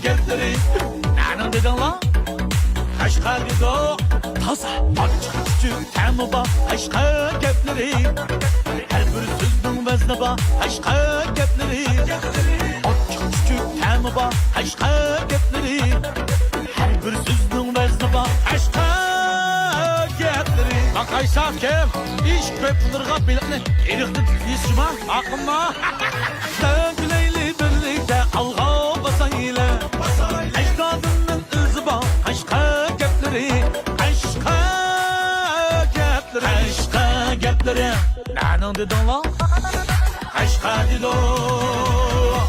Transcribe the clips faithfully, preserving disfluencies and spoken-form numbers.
گەپلىرى نەنىڭ دېدىڭلار؟ قەشقەر دېدۇق. تازا ئاچچىق چۈچۈك تەمى بار قەشقەر گەپلىرى. ھەر بىر سۆزنىڭ ۋەزنى بار قەشقەر گەپلىرى. ئاچچىق چۈچۈك تەمى بار قەشقەر گەپلىرى. ھەر بىر سۆزنىڭ ۋەزنى بار قەشقەر گەپلىرى. ماقايسا كىم؟ ئىش كۆپ بولۇرغا بېلىقنى ئېرىقتىن تۇتۇپ يېسىشىما؟ ئاقىمما. سەن كۈلەيلى بىرلىكتە ئالغا باسايلى. ئەجدادىمنىڭ ئىزى بار قەشقەر گەپلىرى. قەشقەر گەپلىرى. قەشقەر گەپلىرى. نەنىڭ دېدىڭلار؟ قەشقەر دېدۇق.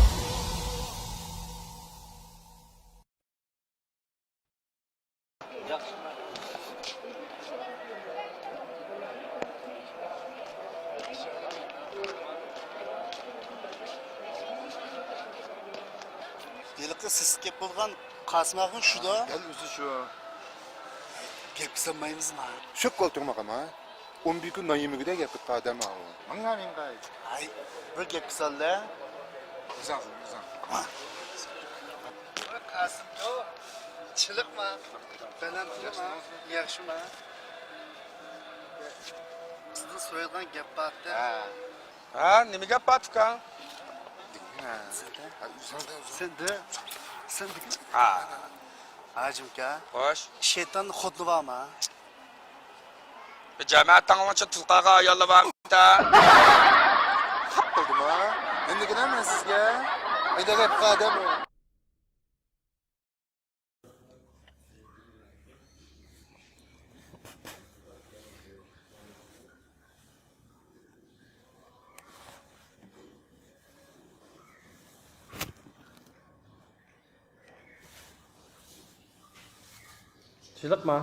ھېلىقى سېسىق گەپ بولغان قاسىم ئاخۇن شۇدا. دەل ئۆزى شۇ. گەپ قىلالمايمىزما؟ شۇ قولتۇڭ ماقام ھە. ئون بىر كۈن نان يېمىگۈدەك گەپ قىپتۇ ئادەم ئاۋۇ. ماڭا مېڭغاي. ھاي، بىر گەپ قىلسانلە. ئۆزۈڭ، ئۆزۈڭ. قاسىم يو. چىلىقما. بەلەن تۇرما. ياخشىما. سىزدىن سورايدىغان گەپ بار ئىدى. ھە. ھە، نېمە گەپ بار، ئۇكا؟ ھە. سەندە. ھە، ئۆزۈڭدە، ئۆزۈڭ. سەندە. سەندە. ھە. ھاجىمكا. خوش. شەيتان خوتۇنى بارما؟ جامائەت تاڭلىغۇچە تۇلقاغا ئايالى بارمىدا؟ خاپ بولدۇم ھا. ئەمدى كېلەمەن سىزگە. ئەيدە گەپ قادەم. تىنچلىقما؟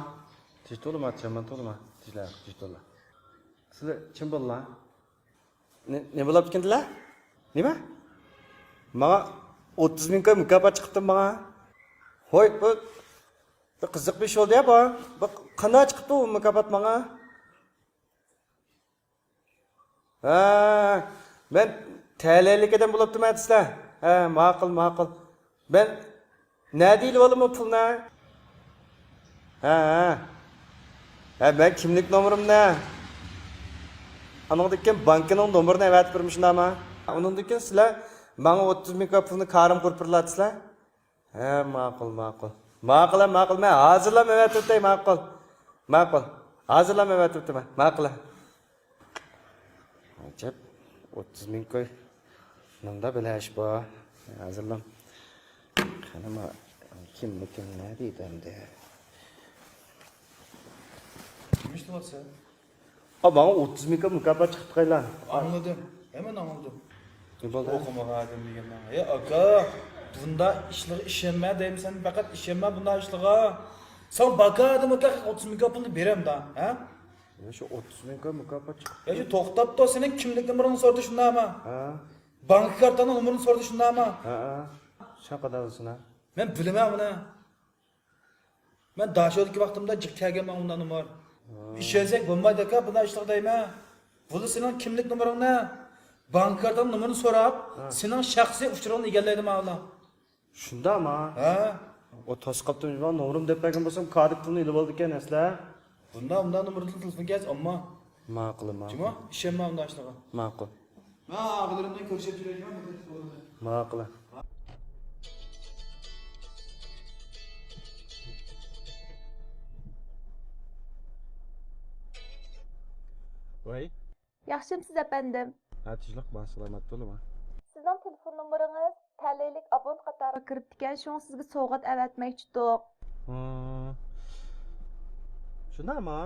تىنچ تولىما، چەمەن تولىما؟ تىنچلىق، تىنچ تولا. سىلەر چىم بوللا. نېمە بولاپتىكەندىلە؟ نېمە؟ ماڭا ئوتتۇز مىڭ كوي مۇكاپات چىقىپتۇ ماڭا. ھوي، بۇ بىر قىزىق بىر ئىش بولدى يا بۇ. بۇ قانداق چىقىپتۇ بۇ مۇكاپات ماڭا؟ ھە، مەن تەلەيلىك ئادەم بولۇپتىمەن دېسىلە. ھە، ماقۇل، ماقۇل. مەن نەدە ئېلىۋالىمەن پۇلنى؟ ھە، ھە. ھە، مەن كىملىك نومۇرۇمنى، ئانىڭدىن كېيىن بانكىنىڭ نومۇرىنى ئەۋەتىپ بېرىمەن، شۇنداقمۇ؟ ئۇنىڭدىن كېيىن سىلەر ماڭا ئوتتۇز مىڭ كوي پۇلنى كارىم قۇرۇپ بېرىلا دېسىلە. ھە، ماقۇل، ماقۇل. ماقۇل، ھە، ماقۇل. مەن ھازىرلا ئەۋەتىۋېتەي، ماقۇل. ماقۇل. ھازىرلا ئەۋەتىۋېتىمەن. ماقۇل، ھە. ئەجەب، ئوتتۇز مىڭ كوي. نېمانداق بىر ئىش بۇ. ھازىرلا. قېنى ما، كىملىكىم نەدە ئىدى ئەمدى؟ نېمە ئىشلەۋاتىسەن؟ ئا، ماڭا ئوتتۇز مىڭ كوي مۇكاپات چىقىپتۇ قايلا. ئاڭلىدىم. ھەممىنى ئاڭلىدىم. نېمە بولدى؟ ئوقۇمىغان ئادەم دېگەن ماڭا. ھەي، ئاكا، بۇنداق ئىشلارغا ئىشەنمە دەيمەن سەن، پەقەت ئىشەنمە بۇنداق ئىشلارغا. سەن باكا ئادەم ئاكا، ئوتتۇز مىڭ كوي پۇلنى بېرەمدا، ھە؟ يا، شۇ ئوتتۇز مىڭ كوي مۇكاپات چىقىپتۇ. يا، شۇ توختاپ تۇر، سېنىڭ كىملىك نومۇرۇڭنى سورىدى شۇنداقمۇ؟ ھە. بانكا كارتاڭنىڭ نومۇرىنى سورىدى شۇنداقمۇ؟ ھە، ھە. شۇنداق قىلىۋالسۇن، ھە. مەن بىلىمەن بۇنى. مەن داشودىكى ۋاقتىمدا جىق كەلگەن ماڭا ئۇنداق نومۇر. ھا. ئىشەنسەك بولمايدۇ ئاكا، بۇنداق ئىشلارغا دەيمەن. بۇلا سېنىڭ كىملىك نومۇرۇڭنى بانكا كارتىنىڭ نومۇرىنى سوراپ، ھا. سېنىڭ شەخسىي ئۇچۇرۇڭنى ئىگىلەيدۇ مانا. شۇنداقمۇ؟ ھە. ئۇ توسۇپ قاپتۇ، نومۇرۇمنى دەپ بەرگەن بولسام، كارتىدىن پۇلنى ئېلىۋالىدىكەن ئەسلى. بۇنداق، بۇنداق نومۇردىن تېلېفون كەلسە ئالما. ماقۇل، ماقۇل. جۇمۇ، ئىشەنمە ئۇنداق ئىشلارغا. ماقۇل. مەن ئاغىلىرىمدىن كۆرۈشۈپ يۈرەيمەن، مۇدىر سورىدى. ماقۇل. ۋاي. ياخشىمسىز، ئەپەندىم؟ ھە، تىنچلىق بار، سالامەت بولۇڭ. سىزنىڭ تېلېفون نومۇرىڭىز تەلەيلىك ئابونت قاتارىغا كىرىپتىكەن، شۇڭا سىزگە سوۋغات ئەۋەتمەكچىدۇق. ھا. شۇنداقمۇ؟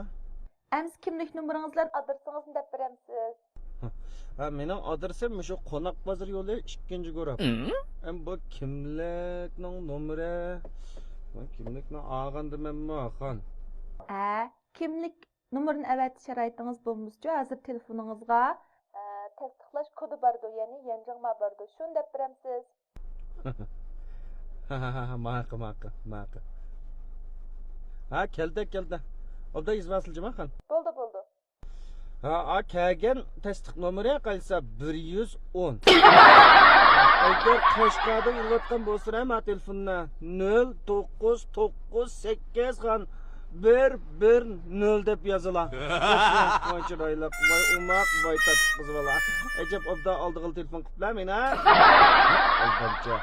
ئەمسە كىملىك نومۇرىڭىز بىلەن ئادرېسىڭىزنى دەپ بېرەمسىز؟ ھە، مېنىڭ ئادرېسىم مۇشۇ قوناق بازىرى يولى ئىككىنچى گۇرۇپ. ئەم، بۇ كىملىكنىڭ نومۇرى؟ بۇ كىملىكنى ئالغاندا مەنمۇ خان. ھە، كىملىك نومۇرىنى ئەۋەتىش شارائىتىڭىز بولمىسىچۇ، ھازىر تېلېفونىڭىزغا، ئە، تەستىقلاش كودى بارىدۇ، يەنى يەنجىڭما بارىدۇ، شۇنى دەپ بېرەمسىز؟ ماقۇل، ماقۇل، ماقۇل. ھا، كەلدى، كەلدى. ئوبدان يېزىۋالسىلا جۇمۇ خان. بولدى، بولدى. ھا، ئا، كەلگەن تەستىق نومۇرى قايسى؟ بىر يۈز ئون. ئەگەر قەشقەردىن ئېلىۋاتقان بولسىلا مانا تېلېفوننى، نۆل توققۇز توققۇز سەككىز خان بىر بىر نۆل دەپ يازىلا. ۋاي چىرايلىق، ۋاي ئوماق، ۋاي تاتلىق قىز بالا. ئەجەب ئوبدان ئالدىغىلى تېلېفون قىپلا مېنى. ئالدامچى.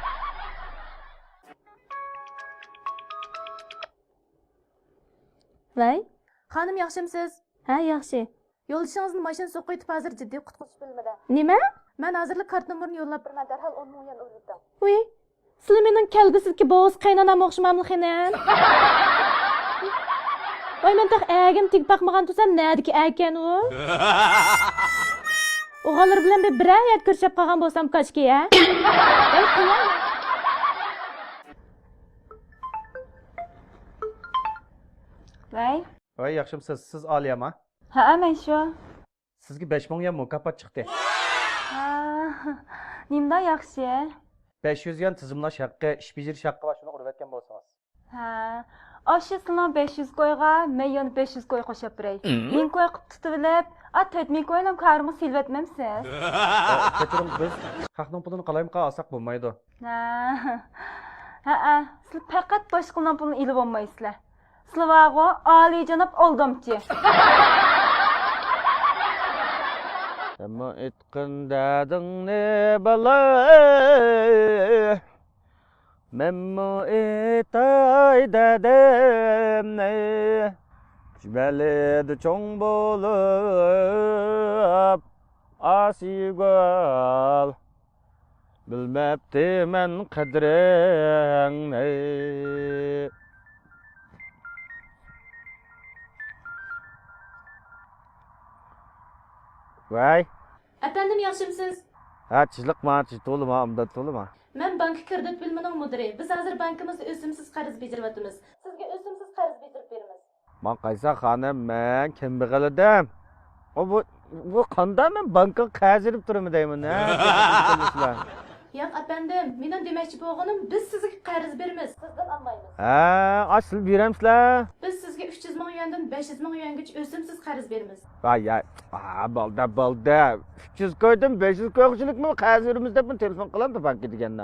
ۋەي. خانىم، ياخشىمسىز؟ ھە، ياخشى. يولدىشىڭىزنى ماشىنا سوقۇۋېتىپ، ھازىر جىددىي قۇتقۇزۇش بۆلۈمىدە. نېمە؟ مەن ھازىرلا كارت نومۇرىنى يوللاپ بېرىمەن، دەرھال ئون مىڭ يۈەن ئۇرۇۋېتىڭ. ۋۇي، سىلى مېنىڭ كەلگۈسىدىكى بوۋىسى قېينانام ئوخشىماملا خېنىم؟ ۋاي، مەن تېخى ئەگىمنى تېگىپ باقمىغان تۇرسام، نەدىكى ئەگىكەن ئۇ؟ ئوغۇللىرى بىلەن بىر بىرەر يەردە كۆرۈشۈپ قالغان بولسام كاشكى، ھە؟ ۋاي، قوياي. ۋەي. ۋەي، ياخشىمسىز؟ سىز ئالىيەما؟ ھەئە، مەن شۇ. سىزگە بەش مىڭ يۈەن مۇكاپات چىقتى. ھا، نېمىدا ياخشى؟ بەش يۈز يۈەن تىزىملاش ھەققى، ئىش بېجىرىش ھەققى بار، شۇنى ئۇرۇۋەتكەن بولسىڭىز. ھە، ئاشۇ سىلىنىڭ بەش يۈز كويغا مەن يەنە بەش يۈز كوي قوشۇپ بېرەي. مىڭ كوي قىلىپ تۇتۇۋېلىپ، ئا، تۆت مىڭ كوينىڭ كارىمغا سېلىۋەتمەمسىز؟ ئە، كەچۈرۈڭ، بىز خەقنىڭ پۇلىنى قالايمىقان ئالساق بولمايدۇ. ھە، ھەئە، سىلەر پەقەت باشقىلارنىڭ پۇلىنى ئېلىۋالمايسىلەر. سىلەر بارغۇ، ئالىيجاناب ئالدامچى. سەنمۇ ئېيتقىن دەردىڭنى، بالاي. مەنمۇ ئېيتاي دەردىمنى. شىمەلىدە چوڭ بولۇپ، ئاسىيگۈل. بىلمەپتىمەن قەدرىڭنى. ۋەي. ئەپەندىم، ياخشىمسىز؟ ھە، تىنچلىقما، تىنچ تولىما، ئامدات تولىما. مەن بانكا كىرېدىت بۆلۈمىنىڭ مۇدىرى. بىز ھازىر بانكىمىزدا ئۆسۈمسىز قەرز بېجىرىۋاتىمىز. سىزگە ئۆسۈمسىز قەرز بېجىرىپ بېرىمىز. ماڭ قايسا خانىم، مەن كەمبەغەل ئادەم. ئۇ، بۇ، بۇ قاندا مەن بانكىغا قەرز ئېلىپ تۇرىمەن دەيمەن، ھە؟ ياق، ئەپەندىم، مېنىڭ دېمەكچى بولغىنىم، بىز سىزگە قەرز بېرىمىز، سىزدىن ئالمايمىز. ھە، ئا، سىلەر بېرەمسىلەر؟ بىز سىزگە ئۈچ يۈز مىڭ يۈەندىن بەش يۈز مىڭ يۈەنگىچە ئۆسۈمسىز قەرز بېرىمىز. ۋاي، يا، ئا، بولدى، بولدى. ئۈچ يۈز كويدىن بەش يۈز كويغىچىلىكمۇ قەرز بېرىمىز دەپمۇ تېلېفون قىلامدۇ بانكا دېگەندە.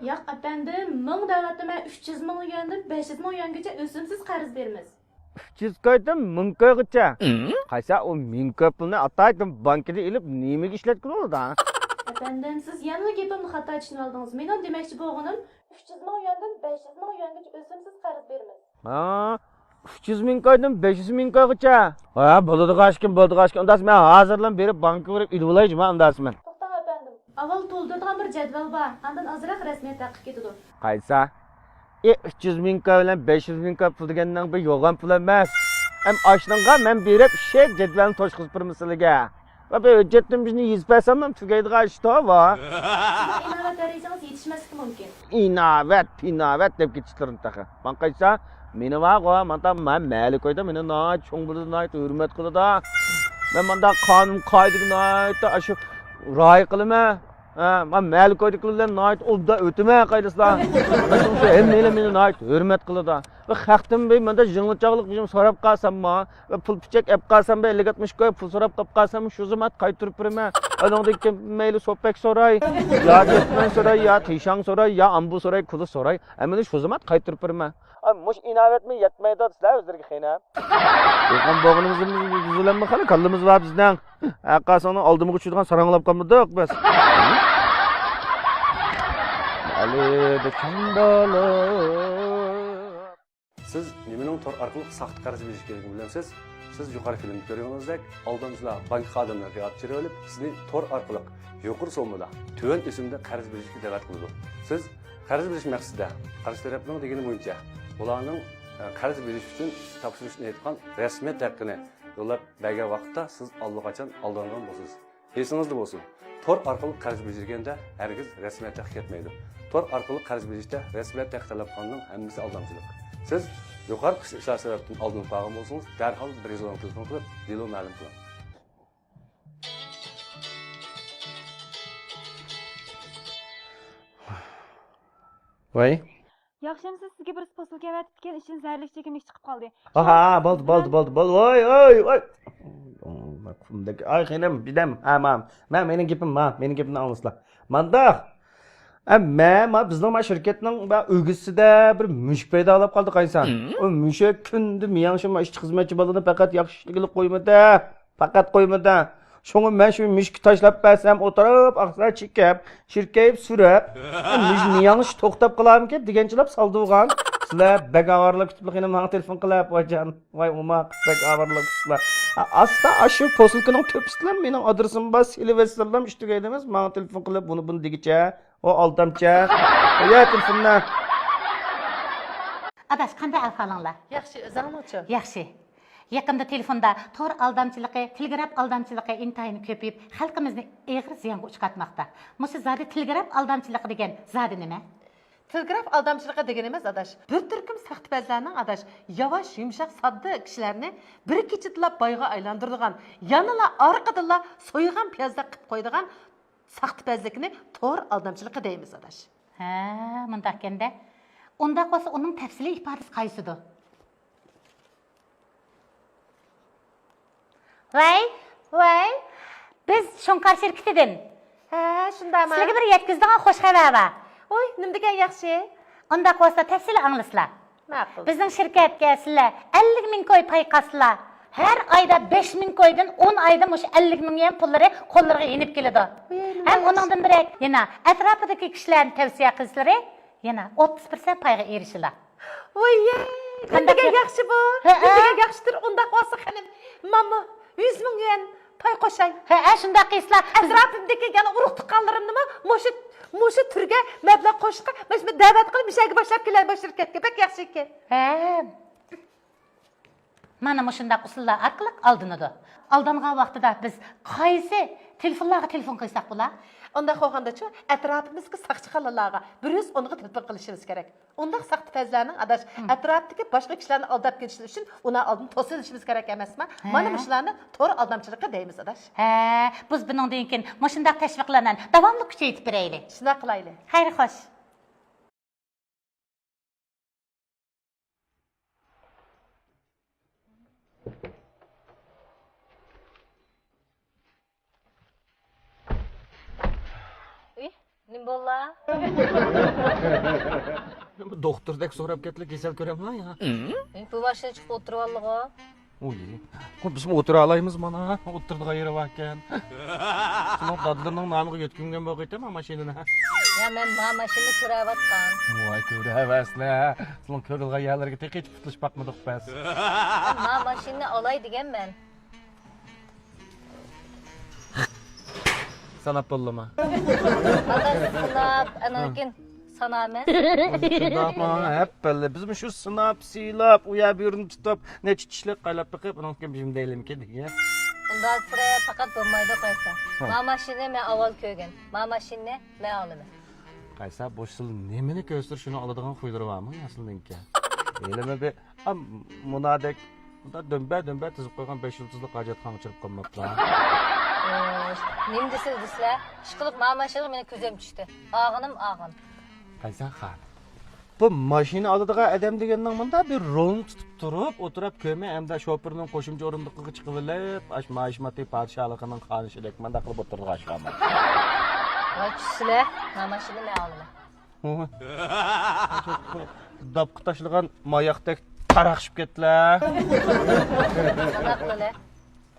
ياق، ئەپەندىم، مىڭ دەۋاتىمەن، ئۈچ يۈز مىڭ يۈەندىن بەش يۈز مىڭ يۈەنگىچە ئۆسۈمسىز قەرز بېرىمىز. ئۈچ يۈز كويدىن مىڭ كويغىچە. قايسا ئۇ مىڭ كوي پۇلنى ئاتايتىن بانكىدا ئېلىپ نېمىگە ئىشلەتكىلى بولىدۇ؟ ئەپەندىم، سىز يەنىلا گېپىمنى خاتا چۈشىنىۋالدىڭىز. مېنىڭ دېمەكچى بولغىنىم، ئۈچ يۈز مىڭ يۈەندىن بەش يۈز مىڭ يۈەنگىچە ئۆسۈمسىز قەرز بېرىمىز. ھا، ئۈچ يۈز مىڭ كويدىن بەش يۈز مىڭ كويغىچە. ھا، بولىدىغان ئىشكىن، بولىدىغان ئىشكىن. ئۇنداقسا مەن ھازىرلا بېرىپ بانكىغا بېرىپ ئېلىۋالاي جۇما ئۇنداقسا مەن. توختاڭ ئەپەندىم. ئاۋۋال تولدۇرىدىغان بىر جەدۋەل بار، ئاندىن ئازراق رەسمىيەت ھەققى كېتىدۇ. قايسا؟ ئى، ئۈچ يۈز مىڭ كوي بىلەن بەش يۈز مىڭ كوي پۇل دېگەننىڭ بىر يوغان پۇل ئەمەس. ھەم ئاشۇنىڭغا مەن بېرىپ شۇ جەدۋەلنى توشقۇزۇپ بېرىمەن سىلىگە. ۋە بىر ھۆججەتتىن بىرنى يېزىپ بەرسەممۇ تۈگەيدىغان ئىش توۋا. سىزنىڭ ئىناۋەت دەرىجىڭىز يېتىشمەسلىكى مۇمكىن. ئىناۋەت، پىناۋەت دەپ كېتىشلىرىڭ تېخى. ماڭا قايسا، مېنى بارغۇ، مانا مەھەللە كويدا مېنى ناھايىتى چوڭ بىلىدۇ، ناھايىتى ھۆرمەت قىلىدۇ. مەن مانداق قانۇن قائىدىگە ناھايىتى ئاشۇ رىئايە قىلىمەن. ھە، مەن مەھەللە كويدىكىلەر بىلەن ناھايىتى ئوبدان ئۆتىمەن قايلىسىلا. شۇنىڭ ئۈچۈن ھەممەيلەن مېنى ناھايىتى ھۆرمەت قىلىدۇ. ۋە خەقتىن بىر مەندە يىڭنىچاقلىق بىر سوراپ قالساممۇ، ۋە پۇل پىچەك ئەپ قالسام، بىر ئەللىك ئاتمىش كوي پۇل سوراپ قاپ قالساممۇ، شۇ زامات قايتۇرۇپ بېرىمەن. ئۇنىڭدىن كېيىن مەيلى سوپەك سوراي، يا جەتمەن سوراي، يا تىشاڭ سوراي، يا ئامبۇ سوراي، كۇلۇ سوراي، ھەممىنى شۇ زامات قايتۇرۇپ بېرىمەن. ئا، مۇشۇ ئىناۋەتمۇ يەتمەيدۇ سىلەر ئۆزلىرىگە خېنىم. يېقىن بولغىنىمىزدىن بىز بىلەنمۇ خېلى كاللىمىز بار بىزنىڭ. ھەققاسىڭنىڭ ئالدىمىغا چۈشىدىغان ساراڭلاپ قالمىدۇق بىز. ئەلىدە چاندالىپ. سىز نېمىنىڭ تور ئارقىلىق ساختا قەرز بېرىش ئىكەنلىكىنى بىلەمسىز؟ سىز يۇقىرى فىلىمدا كۆرگىنىڭىزدەك، ئالدامچىلار بانكا خادىملىرىغا ئاپچىرىۋېلىپ، سىزنى تور ئارقىلىق يۇقىرى سوممىدا تۆۋەن ئۆسۈمدە قەرز بېرىشكە دەۋەت قىلىدۇ. سىز قەرز بېرىش مەقسىتىدە قارشى تەرەپنىڭ دېگىنى بويىچە، ئۇلارنىڭ، ئە، قەرز بېرىش ئۈچۈن تاپشۇرۇشنى ئېيتقان رەسمىيەت ھەققىنى يوللاپ بەرگەن ۋاقىتتا سىز ئاللىقاچان ئالدانغان بولىسىز. ئېسىڭىزدە بولسۇن، تور ئارقىلىق قەرز بېجىرگەندە ھەرگىز رەسمىيەت ھەققى كەتمەيدۇ. تور ئارقىلىق قەرز بېجىرىشتە رەسمىيەت ھەققى تەلەپ قىلغاننىڭ ھەممىسى ئالدامچىلىق. سىز يۇقىرىقى ئىشلار سەۋەبىدىن ئالدىنىپ قالغان بولسىڭىز، دەرھال بىر يۈز ئون تېلېفون قىلىپ دېلو مەلۇم قىلىڭ. ۋاي. ياخشىمۇسىز؟ سىزگە بىرسى پوسۇلكا ئەۋەتىپتىكەن، ئىچىدىن زەھەرلىك چېكىملىك چىقىپ قالدى. ھا، ھا، بولدى، بولدى، بولدى، بولدى. ۋاي، ۋاي، ۋاي. ئاي، خېنىم، بىدەم، ھا، ما، ما، مېنىڭ گېپىم، ما، مېنىڭ گېپىمنى ئاڭلىسىلا. مانداق. ئە، مە، ما، بىزنىڭ ما شىركەتنىڭ ما ئۆگزىسىدە بىر مۈشۈك پەيدا بولۇپ قالدى، قايسا. ئۇ مۈشۈك كۈندە مېڭىشىم، ما ئىشچى خىزمەتچى بالىنى پەقەت ياخشى ئىشلىگىلى قويمىدى. پەقەت قويمىدى. شۇڭا مەن شۇ مۈشۈككە تاشلاپ بەرسەم، ئولتۇرۇپ ئاقسا چېكىپ، شىركەيىپ سۈرۈپ، مېڭىشى توختاپ قالارمىكىن دېگەنچىلاپ سالدى بولغان. سىلەر بەك ئاۋارىلىق كۈتۈپلا خېنىم ماڭا تېلېفون قىلىپ، ۋايجان، ۋاي ئوماق، بەك ئاۋارىلىق كۈتۈپلا. ئاستا ئاشۇ پوسۇلكىنىڭ تۆپىسىدىلا مېنىڭ ئادرېسىم بار، سېلىۋەتسەملا ئىش تۈگەيدىمىز، ماڭا تېلېفون قىلىپ، بۇنى، بۇنى دېگىچە. ئۇ ئالدامچى. قويە تېلېفوننى. ئاداش، قانداق ئەھۋالىڭلار؟ ياخشى، ئۆزۈڭلارچۇ؟ ياخشى. يېقىندا تېلېفوندا تور ئالدامچىلىقى، تېلېگراف ئالدامچىلىقى ئىنتايىن كۆپىيىپ، خەلقىمىزنى ئېغىر زىيانغا ئۇچراتماقتا. مۇشۇ زادى تېلېگراف ئالدامچىلىقى دېگەن زادى نېمە؟ تېلېگراف ئالدامچىلىقى دېگىنىمىز، ئاداش، بىر تۈركۈم ساختىپەزلەرنىڭ، ئاداش، ياۋاش، يۇمشاق، ساددا كىشىلەرنى بىر كېچىدىلا بايغا ئايلاندۇرىدىغان، يەنىلا ئارقىدىنلا سويغان پىيازدەك قىلىپ قويىدىغان ساختىپەزلىكنى تور ئالدامچىلىقى دەيمىز، ئاداش. ھە، مۇنداقكەندە. ئۇنداق بولسا ئۇنىڭ تەپسىلىي ئىپادىسى قايسىدۇ؟ ۋەي، ۋەي، بىز شۇڭقار شىركىتىدىن. ھە، شۇنداقمۇ؟ سىلەرگە بىر يەتكۈزىدىغان خۇش خەۋەر بار. ۋوي، نېمە دېگەن ياخشى؟ ئۇنداق بولسا تەپسىلىي ئاڭلىسىلا. ماقۇل. بىزنىڭ شىركەتكە سىلەر ئەللىك مىڭ كوي پاي قاتسىلا، ھەر ئايدا بەش مىڭ كويدىن ئون ئايدا مۇشۇ ئەللىك مىڭ يۈەن پۇللىرى قوللىرىغا يېنىپ كېلىدۇ. ۋوي، نېمە ھەم ياخشى. ئۇنىڭدىن بېرەك يەنە ئەتراپىدىكى كىشىلەرنى تەۋسىيە قىلسىلىرى، يەنە ئوتتۇز پىرسەنت پايغا ئېرىشىلا. ۋوي، نېمە قانداق دېگەن يا-، ياخشى بۇ. ھە، نېمە ھە. دېگەن ياخشىدۇر، ئۇنداق بولسا خېنىم. مانا يۈز مىڭ يۈەن پاي قوشاي. ھە، ھە، شۇنداق قىلسىلا. ئەتراپىمدىكى يەنە ئۇرۇق تۇغقانلىرىمنىمۇ مۇشۇ، مۇشۇ تۈرگە مەبلەغ قوشۇشقا مەن شۇ دەۋەت قىلىپ، مۇشۇ يەرگە باشلاپ كېلەي، بۇ شىركەتكە. بەك ياخشى ئىكەن. ھە. مانا مۇشۇنداق ئۇسۇللار ئارقىلىق ئالدىنىدۇ. ئالدانغان ۋاقتىدا بىز قايسى تېلېفونلارغا تېلېفون قىلساق بولا؟ ئۇنداق بولغاندىچۇ، ئەتراپىمىزدىكى ساقچىخانىلارغا بىر يۈز ئونغا تېلېفون قىلىشىمىز كېرەك. ئۇنداق ساختىپەزلەرنىڭ، ئاداش، ھىم. ئەتراپتىكى باشقا كىشىلەرنى ئالداپ كېتىشى ئۈچۈن ئۇلار ئالدىن توسۇۋېلىشىمىز كېرەك ئەمەسمۇ؟ ھە. مانا مۇشۇلارنى تور ئالدامچىلىقى دەيمىز، ئاداش. ھە، بىز بۇنىڭدىن كېيىن مۇشۇنداق تەشۋىقلارنى داۋاملىق كۈچەيتىپ بېرەيلى. شۇنداق قىلايلى. خەير، خوش. ئى، نېمە بوللا؟ دوختۇردەك سوراپ كەتتىلا، كېسەل كۆرەملا يا؟ ئى، بۇ ماشىنا چىقىپ ئولتۇرۇۋالدىغۇ. ئۇي، بۇ بىزمۇ ئولتۇرالايمىز مانا، ئولتۇرىدىغان يېرى باركەن. شۇنىڭ دادىلىرىنىڭ نامىغا يۆتكىمىگەن بولغىيتتى ما ماشىنىنى. يا، مەن ما ماشىنىنى كۆرەۋاتقان. ۋاي، كۆرەۋەرسىلە. سىلىنىڭ كۆرۈلغان يەرلىرىگە تېخىچە پۇتلىشىپ باقمىدۇق بەس. مەن ما ماشىنىنى ئالاي دېگەنمەن. ساناپ بولدىما؟ ئاتا ساناپ، ئانىڭدىن كېيىن سانامەن. شۇنداقمۇ؟ ھەپپەللە. بىزمۇ شۇ سىناپ، سىلاپ، ئۇ يەر بۇ يېرىنى تۇتۇپ، نەچچە چىشلىك قايلاپ بېقىپ، ئۇنىڭدىن كېيىن بىزمۇ دەيلىمىكىن دېگەن. ئۇنداق سىرە پەقەت بولمايدۇ قايسا. ھە. ما ماشىنىنى مەن ئاۋۋال كۆرگەن. ما ماشىنىنى مەن ئالىمەن. قايسا، بۇ سىل نېمىنى كۆرسە شۇنى ئالىدىغان خۇيلىرى بارمۇ يا سىلنىڭكى؟ ھېلىمۇ بىر، ئا، مۇنادەك، بۇنداق دۆمبە، دۆمبە تىزىپ قويغان بەش يۇلتۇزلۇق ھاجەتخانىغا چىرىپ قالماپلا. ئوي، نېمە دېسىلە دېسىلە؟ ئىشقىلىپ ما ماشىنىغا مېنىڭ كۆزۈم چۈشتى. ئاغىنىم ئاغىن. قايسا خان. بۇ ماشىنا ئالىدىغان ئادەم دېگەننىڭ مۇنداق بىر رولنى تۇتۇپ تۇرۇپ ئولتۇراپ كۆرمە، ئەمدى شوپۇرنىڭ قوشۇمچە ئورۇندۇقىغا چىقىۋېلىپ، ئاش مائىشماتى پادىشاھلىقىنىڭ خانىشىدەك مانداق قىلىپ ئولتۇرىدىغان ئىشلارمۇ. ۋاي چۈشسىلە، ما ماشىنا مەن ئالىمەن. ھۇ. داپقا تاشلىغان ماياقتەك تاراقشىپ كەتتىلە. قانداق قىلىلى؟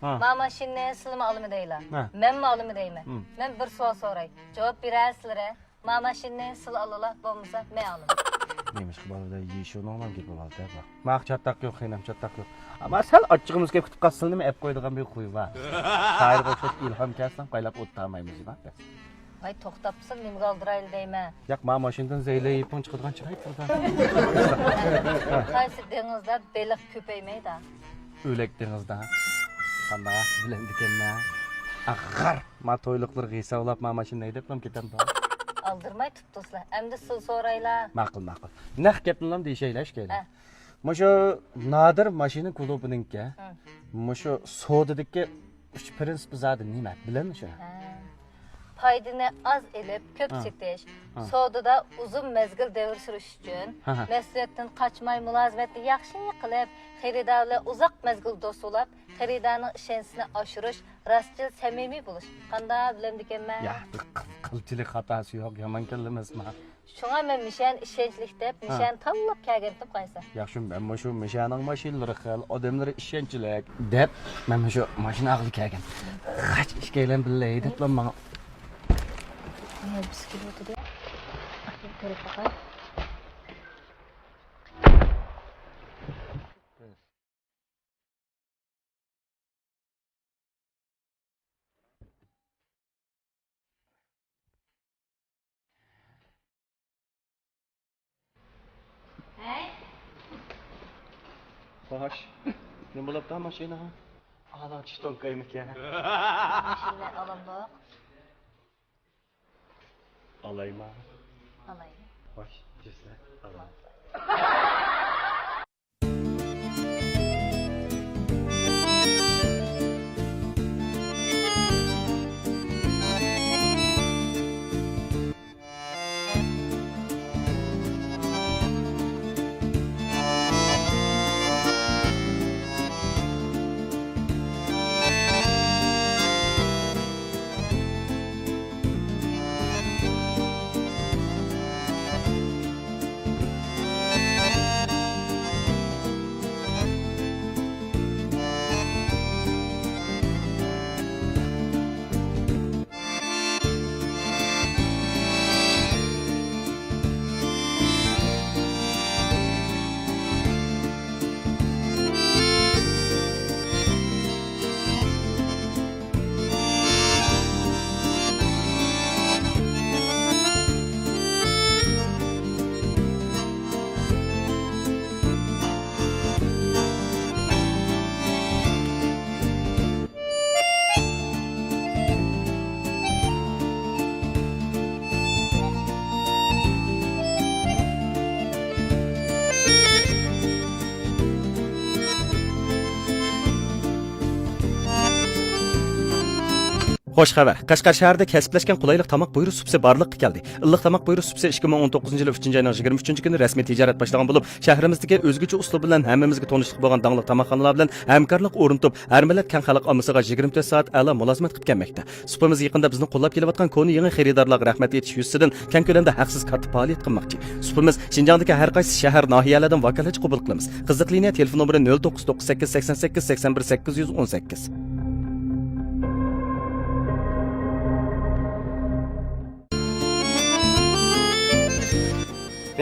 ھا. ما ماشىنىنى سىلىمۇ ئالىمەن دەيلا. ھا. مەنمۇ ئالىمەن دەيمەن. ھىم. مەن بىر سوئال سوراي. جاۋاب بېرەرسىلىرە. ما ماشىنىنى سىلە ئالىلا، بولمىسا مەن ئالىمەن. نېمىشقا بالىدا يېشىۋنىڭلام گېپى بار دە بۇ. ماقا چاتاق يوق، خېنىم، چاتاق يوق. ئەمما سەل ئاچچىقىمىز كېلىپ كېتىپ قالسىلا نېمە ئەپ قويىدىغان بىر خۇي بار. شائىرغا ئوخشاش ئىلھام كەلسىلا قايلاپ ئولتۇرالمايمىز، نېمە؟ ۋاي، توختاپسىلا نېمىگە ئالدىرايلى دەيمەن. ياق، ما ماشىنىدىن زەيلەي يىپىڭ چىقىدىغان چىراي تۇرىدۇ. قايسى دېڭىزدا بېلىق كۆپەيمەيدۇ؟ ئۆلەك دېڭىزدا. قانداق بىلەمدىكەنمەن؟ ئاغار! ما تويلۇقلىرىغا ھېسابلاپ ما ماشىنىنى ھەيدەپلا كېتەمدۇ؟ ئالدىرىماي تۇپتۇسىلا. ئەمدى سىل سورايلا. ماقۇل، ماقۇل. نەق گەپنىلا دېيىشەيلى، ئىككىيلەن. ھە. مۇشۇ نادىر ماشىنا كۇلۇبىنىڭكى. ھە. مۇشۇ سودىدىكى ئۈچ پىرىنسىپى زادى نېمە؟ بىلەمدۇ شۇنى؟ ھە. پايدىنى ئاز ئېلىپ، كۆپ ھە. سېتىش، ھە. سودىدا ئۇزۇن مەزگىل دەۋر سۈرۈش ئۈچۈن، ھە، ھە. مەسئۇلىيەتتىن قاچماي، مۇلازىمەتنى ياخشى قىلىپ، خېرىدار بىلەن ئۇزاق مەزگىل دوست بولۇپ، خېرىدارنىڭ ئىشەنچىسىنى ئاشۇرۇش، راستچىل، سەمىمىي بولۇش. قانداق بىلەمدىكەنمەن؟ يا، قىل-، قىلچىلىك خاتاسى يوق، يامان كەلدىمىزما؟ شۇڭا مەن مىشەنى ئىشەنچلىك دەپ، ھە. مىشەنى تاللاپ كەلگەنتىم قايسى؟ ياخشى، مەنمۇ شۇ مىشەنىڭ ماشىنىلىرى خېلى، ئادەملىرى ئىشەنچلىك دەپ، مەنمۇ شۇ ماشىنا ئالغىلى كەلگەن. قاچ ئىككىيلەن بىللە ھەيدەپلا ماڭا. يا، بىز كېلىۋاتىدۇ. كۆرۈپ باقاي. ھەي. خوش. نېمە بولۇپتۇ ماشىنىغا؟ ئانا چىتون قويمىكەن. ماشىنا ئالامدۇق؟ ئالايما؟ ئالاي. خوش، جۈسلە. ئالاي. خوش خەۋەر! قەشقەر شەھىرىدە كەسىپلەشكەن قولايلىق تاماق بۇيرۇش سۇپىسى بارلىققا كەلدى. ئىللىق تاماق بۇيرۇش سۇپىسى ئىككى مىڭ ئون توققۇزىنچى يىلى ئۈچىنچى ئاينىڭ يىگىرمە ئۈچىنچى كۈنى رەسمىي تىجارەت باشلىغان بولۇپ، شەھىرىمىزدىكى ئۆزگىچە ئۇسلۇب بىلەن ھەممىمىزگە تونۇشلۇق بولغان داڭلىق تاماقخانىلار بىلەن ھەمكارلىق ئورنىتىپ، ھەر مىللەت كەڭ خەلق ئاممىسىغا يىگىرمە تۆت سائەت ئەلا مۇلازىمەت قىلىپ كەلمەكتە. سۇپىمىز يېقىندا بىزنى قوللاپ كېلىۋاتقان كونا يېڭى خېرىدارلارغا رەھمەت ئېيتىش يۈزىسىدىن كەڭ كۆلەمدە ھەقسىز كاتتا پائالىيەت قىلماقچى. سۇپىمىز شىنجاڭدىكى ھەر قايسى شەھەر، ناھىيەلەردىن ۋاكالەتچى قوبۇل قىلىمىز. قىزىقلىنە تېلېفون نومۇرى نۆل توققۇز توققۇز سەككىز سەكسەن سەككىز سەكسەن بىر سەككىز يۈز ئون سەككىز.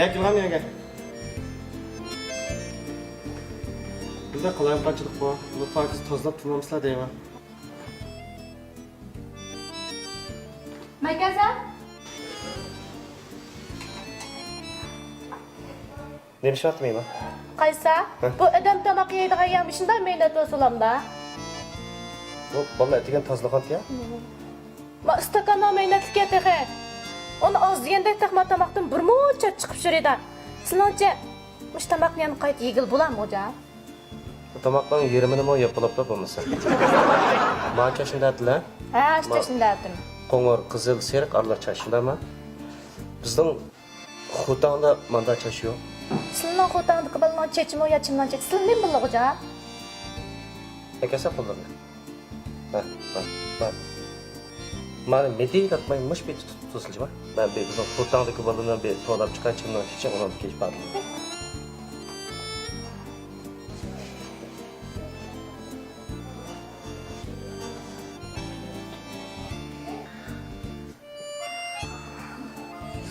يا، كېلىڭ يەرگە. بىزدە قالايمىقانچىلىق بار. بۇ پاكىز تازىلاپ تۇرمامسىلەر دەيمەن. مەن كەلسەم؟ نېمە ئىش ۋاقتى مېنىڭ؟ قايسا؟ ھە؟ بۇ ئادەم تاماق يەيدىغان يەر مۇشۇنداق مەينەت بولسىلا. بۇ بالىلار ئەتىگەن تازىلىغانتى يا؟ ما ئىستاكاننىڭ مەينەتلىكى تېخى. ئۇنى ئاز دېگەندەك تېخىما تاماقتىن بىرمۇنچە چىقىپ يۈرىدۇ. سېنىڭچە، مۇشۇ تاماقنى يەنە قايتا يېگىلى بولامدۇ، خوجا؟ بۇ تاماقنىڭ يېرىمىنىمۇ يەپ بولۇپلا بولمىسا. مانا چاچنى دەتىلە. ھە، ئاشۇ چاچنى دەتىم. قوڭۇر، قىزىل، سېرىق ئارىلىق چاچ، شۇنداقمۇ؟ بىزنىڭ خوتەندە ماندا چاچ يوق. سىلىنىڭ خوتەندىكى بالىنىڭ چېچىمۇ يا چىمنىڭ چېچى؟ سىلى نېمە بىلىدىغۇ جان؟ ئەكەلسە قوللىرىنى. ھە، ھە، ھە. مانا مىدىي تارتماي مۇش بىر تۇتۇپ تۇرسىلىجى بار. مەن بىر بىزنىڭ خوتەندىكى بالىنى بىر توۋلاپ چىقاي، چىمنىڭ چېچى ئۇنىڭدىن كېيىن ئىپادىلىنىدۇ.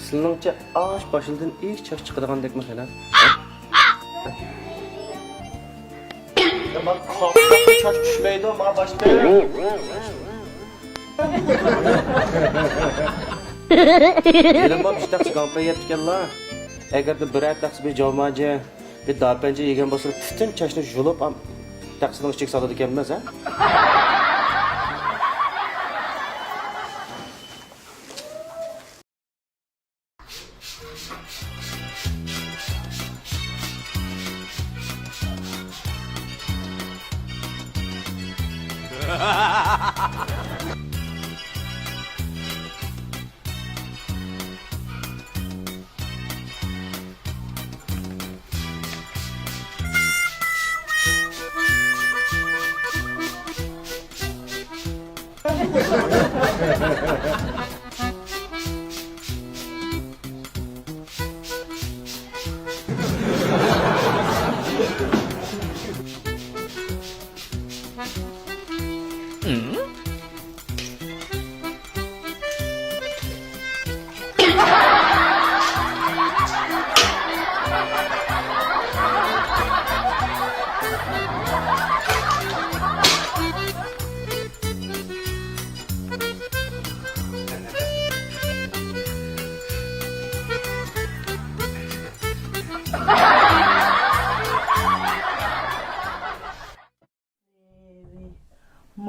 سىلىنىڭچە ئاش باشلىدىن ئىش چاچ چىقىدىغاندەكمۇ خېلى؟ يا، ما قاپاققا چاچ چۈشمەيدۇ، ما باشتا. ھېلىمۇ بىر تەخسە گاڭپەي يەپتىكەنلا. ئەگەردە بىرەر تەخسە بىر جاۋماجى، بىر داپەنجە يېگەن بولسا، پۈتۈن چاچنى يۇلۇپ، ئام-، تەخسىنىڭ ئىچىگە سالىدىكەنمىز، ھە؟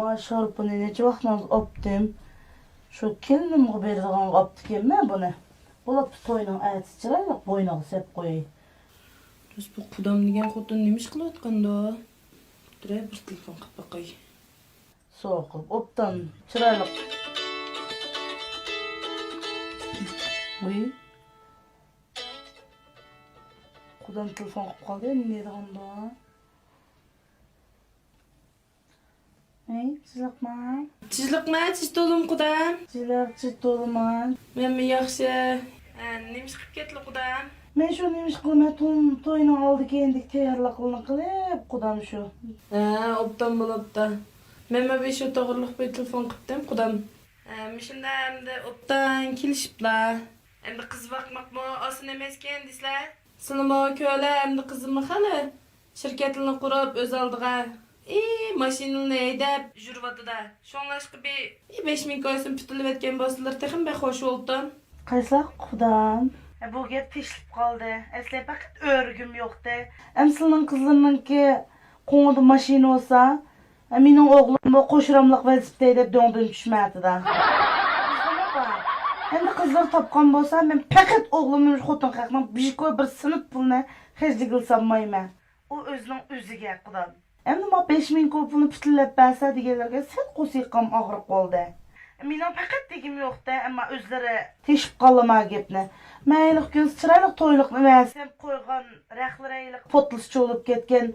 ما شارپىنى نەچچە ۋاقىتتىن ئاپتىم. شۇ كېلىنىمغا بېرىدىغانغا ئاپتىكەنمەن بۇنى. بولۇپتۇ، توينىڭ ئەتىسى چىرايلىق بوينىغا سەپ قوياي. بۇ قۇدام دېگەن خوتۇن نېمە ئىش قىلىۋاتقاندۇ؟ تۇرە، بىر تېلېفون قىلىپ باقاي. سوقۇپ، ئوبدان، چىرايلىق. ۋۇي. قۇدام تېلېفون قىلىپ قالدى، نېمە دەيدىغاندۇ؟ ھەي، تىزلىقما؟ تىزلىقما، تىز تولىمۇ قۇدام؟ تىزلىق، تىز تولىما. مەنمۇ ياخشى. ھە، نېمە ئىش قىلىپ كەتتىلا قۇدام؟ مەن شۇ نېمە ئىش قىلىمەن، توي-، توينىڭ ئالدى كەينىدىكى تەييارلىقلىرىنى قىلىپ، قۇدام شۇ. ھە، ئوبدان بولاپتۇ. مەنمۇ بىر شۇ توغرىلىق بىر تېلېفون قىپتىم، قۇدام. ھە، مۇشۇنداق ئەمدى ئوبدان كېلىشىپلا. ئەمدى قىز باقماقمۇ ئاسان ئەمەسكەن دېسىلە. سىلىمۇ كۆرە ئەمدى قىزىمنى خېلى شىركەتلىرىنى قۇرۇپ، ئۆز ئالدىغا، ئى، ماشىنىلىرىنى ھەيدەپ يۈرۈۋاتىدۇ. شۇڭلاشقا بىر، ئى، بەش مىڭ كويسىنى پۈتۈنلىۋەتكەن بولسىلىرى تېخىمۇ بەك خوش بولىدىكەن. قايسىلار قۇدام؟ ئە، بۇ گەپ تېشىلىپ قالدى. ئەسلى پەقەت ئۆرۈگۈم يوقتى. ئەمسىلنىڭ قىزلىرىنىڭكى قوڭىدا ماشىنا بولسا، ئە، مېنىڭ ئوغلۇممۇ قوشۇراملىق ۋەزىپىدە دەپ دۆڭدىن چۈشمەتىدۇ. ئەمدى قىزلار تاپقان بولسا، مەن پەقەت ئوغلۇمنى خوتۇن خەقنىڭ بىر كوي بىر سىنىپ پۇلىنى خەجلىگىلى سالمايمەن. ئۇ ئۆزىنىڭ ئۆزىگە، قۇدام. ئەمدى ما بەش مىڭ كوي پۇلنى پۈتۈنلەپ بەرسە دېگەنلىرىگە سەل قورسىقىم ئاغرىق بولدى. مېنىڭ پەقەت دېگۈم يوقتە، ئەمما ئۆزلىرى تېشىپ قالدى ما گەپنى. مەيلى، ئىككىنچى چىرايلىق تويلۇقنى بەرسەم قويغان رەخلىرى ھېلىقى پوتلىسى چۇۋۇلۇپ كەتكەن.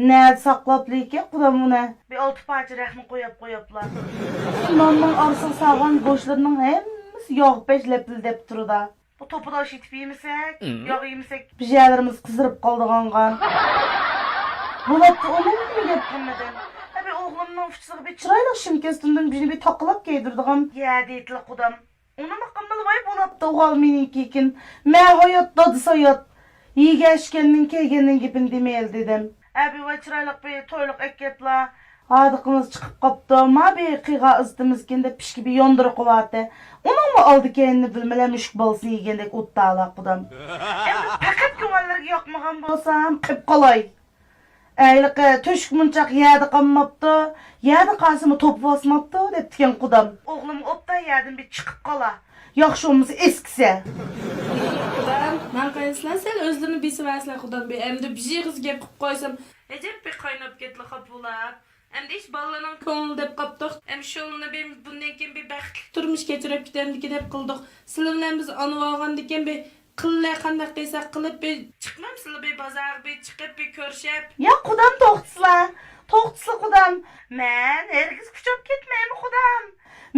نەدە ساقلاپلىكەن قۇدام ئۇنى؟ بىر ئالتە پارچە رەخنى قوياپ قوياپلا. ناننىڭ ئارىسىغا سالغان گۆشلىرىنىڭ ھەممىسى ياغ پەش لەپىلدەپ تۇرىدۇ. بۇ توپىداش ئېتىپ يېمىسەك، ياغ يېمىسەك، بىر يەرلىرىمىز قىزىرىپ قالىدىغانغا. بولۇپتۇ، ئۇنىڭ نېمە گەپ قىلمىدىم. ئەبى ئوغلۇمنىڭ ئۇچىسىغا بىر چىرايلىق شىمكەستىندىن بىرنى بىر تاقىلاپ كىيدۈرىدىغان. يە دېيىتلا قۇدام. ئۇنىمۇ قىلمىلى ۋاي بولۇپتۇ ئوغۇل مېنىڭكىكىن. مە ھايات، دادىسى ھايات. يېگەن ئىچكەننىڭ كەيگەننىڭ گېپىنى دېمەيلى دېدىم. ئەبى ۋاي چىرايلىق بىر تويلۇق ئەكەپلا. ھاردۇقىڭىز چىقىپ قاپتۇ، ما بىر قىغا ئىزدىمىزكىن دەپ پىشكە بىر ياندۇرۇپ قويۇۋاتتى. ئۇنىڭمۇ ئالدى كەينىنى بىلمىلە مۈشۈك بالىسىنى يېگەندەك ئۇتتالا قۇدام. ئەمدى پەقەت كۆڭۈللىرىگە ياقمىغان بولسام قىپ قالاي. ھېلىقى تۆشۈك مونچاق يەردە قالماپتۇ، يەردە قالسىمۇ توپا باسماپتۇ دەپتىكەن قۇدام. ئوغلۇم ئوبدان يەردىن بىر چىقىپ قالا. ياخشى بولمىسا ئەسكىسە. قۇدام، ماڭا قايىلسىلەر، سەل ئۆزلىرىنى بېسىۋەرسىلەر قۇدام. بىر ئەمدى بىر ئېغىز گەپ قىلىپ قويسام، ئەجەب بىر قايناپ كەتتىلا خاپا بولاپ. ئەمدى ئىش بالىلارنىڭ كۆڭلىنى دەپ قاپتۇق. ئەمدى شۇنى بىر بۇندىن كېيىن بىر بەختلىك تۇرمۇش كەچۈرۈپ كېتەمدىكىن دەپ قىلدۇق. سىلەر بىلەن بىز ئانا بولغاندىكىن بىر قىللە قانداق قىلساق قىلىپ بىر چىقمامسىلەر بىر بازارغا بىر چىقىپ بىر كۆرۈشۈپ. يا قۇدام توختىسىلا، توختىسىلا قۇدام. مەن ھەرگىز كۇچاپ كەتمەيمەن قۇدام.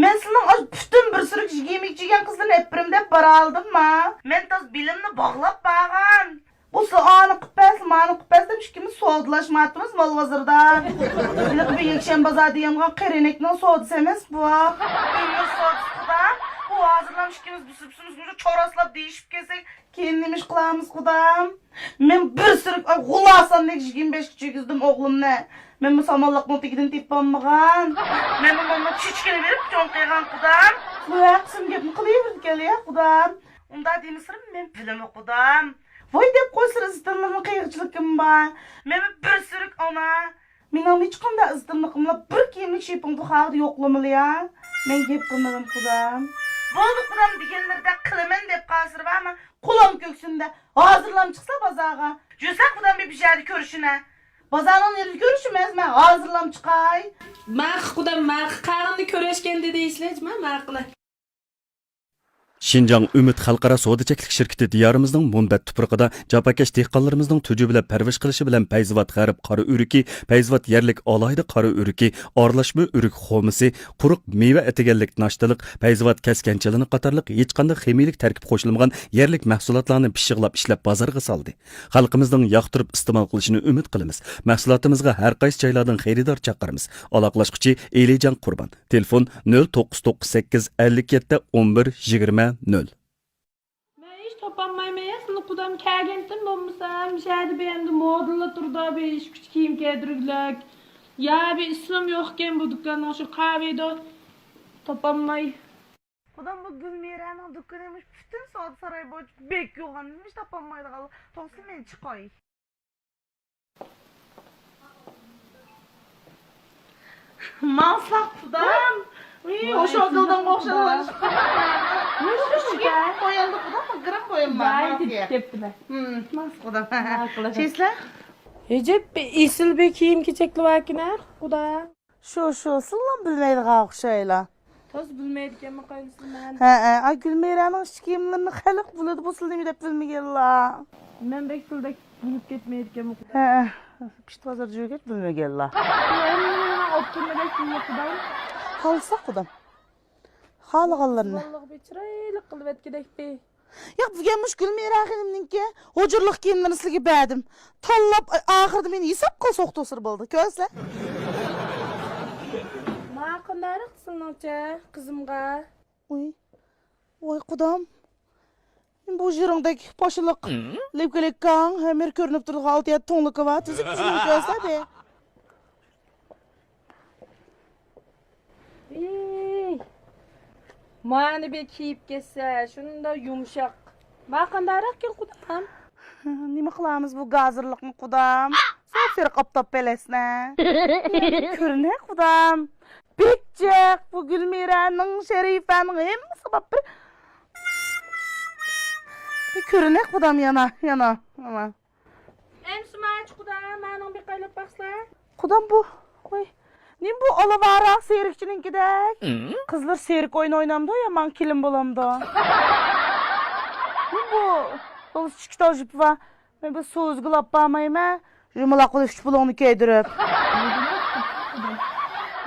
مەن سىلىنىڭ ئاشۇ پۈتۈن بىر سۈرۈك يېمەك يېگەن قىزلىرىنى ئەپ بېرىمەن دەپ بارالىدىمما؟ مەن تازا بېلىمنى باغلاپ بارغان. ئۇ سىلەر ئانى قىلىپ بەرسە، مانى قىلىپ بەرسە دەپ ئىككىمىز سودىلاشماياتىمىز مال بازىرىدا. ھېلىقى بىر يەكشەنبە بازار دېگەن قېرىنەكنىڭ سودىسى ئەمەس بۇ. ئۆمۈر سودىسى قۇدام. بۇ ھازىرلام ئىككىمىز بىسىپ-بىسىمىز چوراسلاپ دېيىشىپ كەلسەك، كېيىن نېمە ئىش قىلارمىز قۇدام؟ مەن بىر سۈرۈك غۇلاساندەك يىگىرمە بەشكە چۈشۈرگۈزدۈم ئوغلۇمنى. مەنمۇ سامانلىقنىڭ تېگىدىن تېپالمىغان. مەنمۇ ماما چېچىكىنى بېرىپ چوڭ قىلغان قۇدام. بۇ ھەقسىز گەپنى قىلىۋېرىدىكەن يا قۇدام. ئۇنداق دېمىسىلىمۇ مەن بىلىمەن قۇدام. ۋاي دەپ قويسىلا ئىززىتىمنىڭ قىيغۇچىلىكىم بار. مەنمۇ بىر سۈرۈك ئانا. مېنىڭمۇ ھېچقانداق ئىززىتىملىقىملا بىر كىيىملىك شېپىڭ بۇ خەۋەردە يوقلىمىلى يا. مەن گەپ قىلمىدىم قۇدام. بولدى قۇدام دېگەنلىرىدەك قىلىمەن دەپ قالسىلا بارما. قۇلام كۆكسۈمدە ھازىرلام چىقسا بازارغا. يۈرسە قۇدام بىر بىر يەردە كۆرۈشىنە. بازارنىڭ يېرىدە كۆرۈشىمىز، مەن ھازىرلام چىقاي. ماقۇل قۇدام، ماقۇل. قاغىنىنى كۆرۈشكەندە دېيىشلى، ماقۇل. شىنجاڭ ئۈمىد خەلقئارا سودا چەكلىك شىركىتى دىيارىمىزنىڭ مۇنبەت تۇپرىقىدا جاپاكەش دېھقانلىرىمىزنىڭ تۈجۈۋىلەپ پەرۋىش قىلىشى بىلەن پەيزىۋات غەرب قارا ئۆرۈكى، پەيزىۋات يەرلىك ئالاھىدە قارا ئۆرۈكى، ئارىلاشما ئۆرۈك خورمىسى، قۇرۇق مېۋە ئەتىگەنلىك ناشتىلىق، پەيزىۋات كەسكەن چىلىنى قاتارلىق ھېچقانداق خىمىيىلىك تەركىب قوشۇلمىغان يەرلىك مەھسۇلاتلارنى پىششىقلاپ ئىشلەپ بازارغا سالدى. خەلقىمىزنىڭ ياقتۇرۇپ ئىستېمال قىلىشىنى ئۈمىد قىلىمىز. مەھسۇلاتىمىزغا ھەر قايسى جايلاردىن خېرىدار چاقىرىمىز. ئالاقىلاشقۇچى ئېلىجان قۇربان. تېلېفون: نۆل توققۇز توققۇز سەككىز، ئەللىك يەتتە، ئون بىر، يىگىرمە، نۆل. مەن ھېچ تاپالمايمەن، سىلى قۇدام كەلگەنتىن بولمىسا، مۇشەدە بەندە مودىللا تۇرىدۇ، بىر ئىش كۈچ كىيىم كىيدۈرگۈلۈك. يا بىر ئىسمىم يوقكەن بۇ دۇكاننىڭ، شۇ قاۋىدۇ. تاپالماي. قۇدام، بۇ گۈلمىرەنىڭ دۇكىنى مۇشۇ پۈتۈن سودا ساراي بويىچە بەك يوغان، ھېچ تاپالمايدىغان. توغرىسى مەن چىقاي. ماڭساق قۇدام. ئۇي، ئوشۇغا كىردىڭغۇ ئوخشاپ. مۇشۇ كىيىم بويالدى قۇدام، گىرىم بويالما. باي دېدىپ كەپتىمەن. ماڭسا قۇدام. شەيسىلە؟ ئەجەب ئېسىل بىر كىيىم كېچەكلەر باركەن ھە قۇدام. شۇ، شۇ، سىلىلا بىلمەيدىغان ئوخشايلا. تازا بىلمەيدىكەنمەن قايسىسىنى مەن. ھەئە، ئاي گۈلمىرەنىڭ ئىچ كىيىملىرىنى خەلق بىلىدۇ، بۇ سىلى نېمە دەپ بىلمىگەنلا. مەن بەك سىلىدەك بىلىپ كەتمەيدىكەنمەن. ھەئە، پىت بازاردا يۈرگەچ بىلمىگەنلا. ئەمدى ماڭا ئوپتۇرما دەپ بىلمەپتۇ. قالسا قۇدام. خالىغانلىرىنى. بالىغا بىر چىرايلىق قىلىۋەتكۈدەك بىر. ياق، بۈگۈن مۇشۇ گۈلمىرا خېنىمنىڭكى ھۇجرىلىق كىيىملىرىنى سىلىگە بەردىم. تاللاپ، ئاخىرىدا مېنى ھېسابقا سوقتۇرسىلا بولدى. كۆرسىلە. ما قانداقراق سىلىنىڭچە قىزىمغا؟ ئۇي، ۋاي قۇدام. بۇ يېرىڭدەك پاشىلىق لىپكا لىككاڭ، ھەممە يېرى كۆرۈنۈپ تۇرىدىغان ئالتە يەتتە تونلۇكى بار. تۈزۈك تۈزۈك كۆرسىلە بىر. ئېي، مانا بىر كىيىپ كەتسە، شۇنداق يۇمشاق. ما قانداقراقكەن قۇدام؟ نېمە قىلامىز بۇ گازىرلىقنى قۇدام؟ سوپسېرىق ئاپتاپ پەلەسنە. كۆرۈنە قۇدام. بەك جىق بۇ گۈلمىرەنىڭ، شەرىپەنىڭ ھەممىسى بار بىر. بىر كۆرۈنە قۇدام يەنە، يەنە، يەنە. ئەمسە ماچۇ قۇدام، مانىڭ بىر قايلاپ باقسىلا. قۇدام بۇ، ۋاي، نېمە بۇ ئالا ۋاراق سېرىكچىنىڭكىدەك؟ قىزلار سېرىك ئويۇن ئوينامدۇ يا ماڭا كېلىن بولامدۇ؟ نېمە بۇ؟ بولسا ئىككى تال جۈپى بار. مەن بىر سۇ ئۈزگىلى ئاپ بارمايمەن. يۇمىلاق بولۇپ ئۈچ بۇلۇڭنى كىيدۈرۈپ.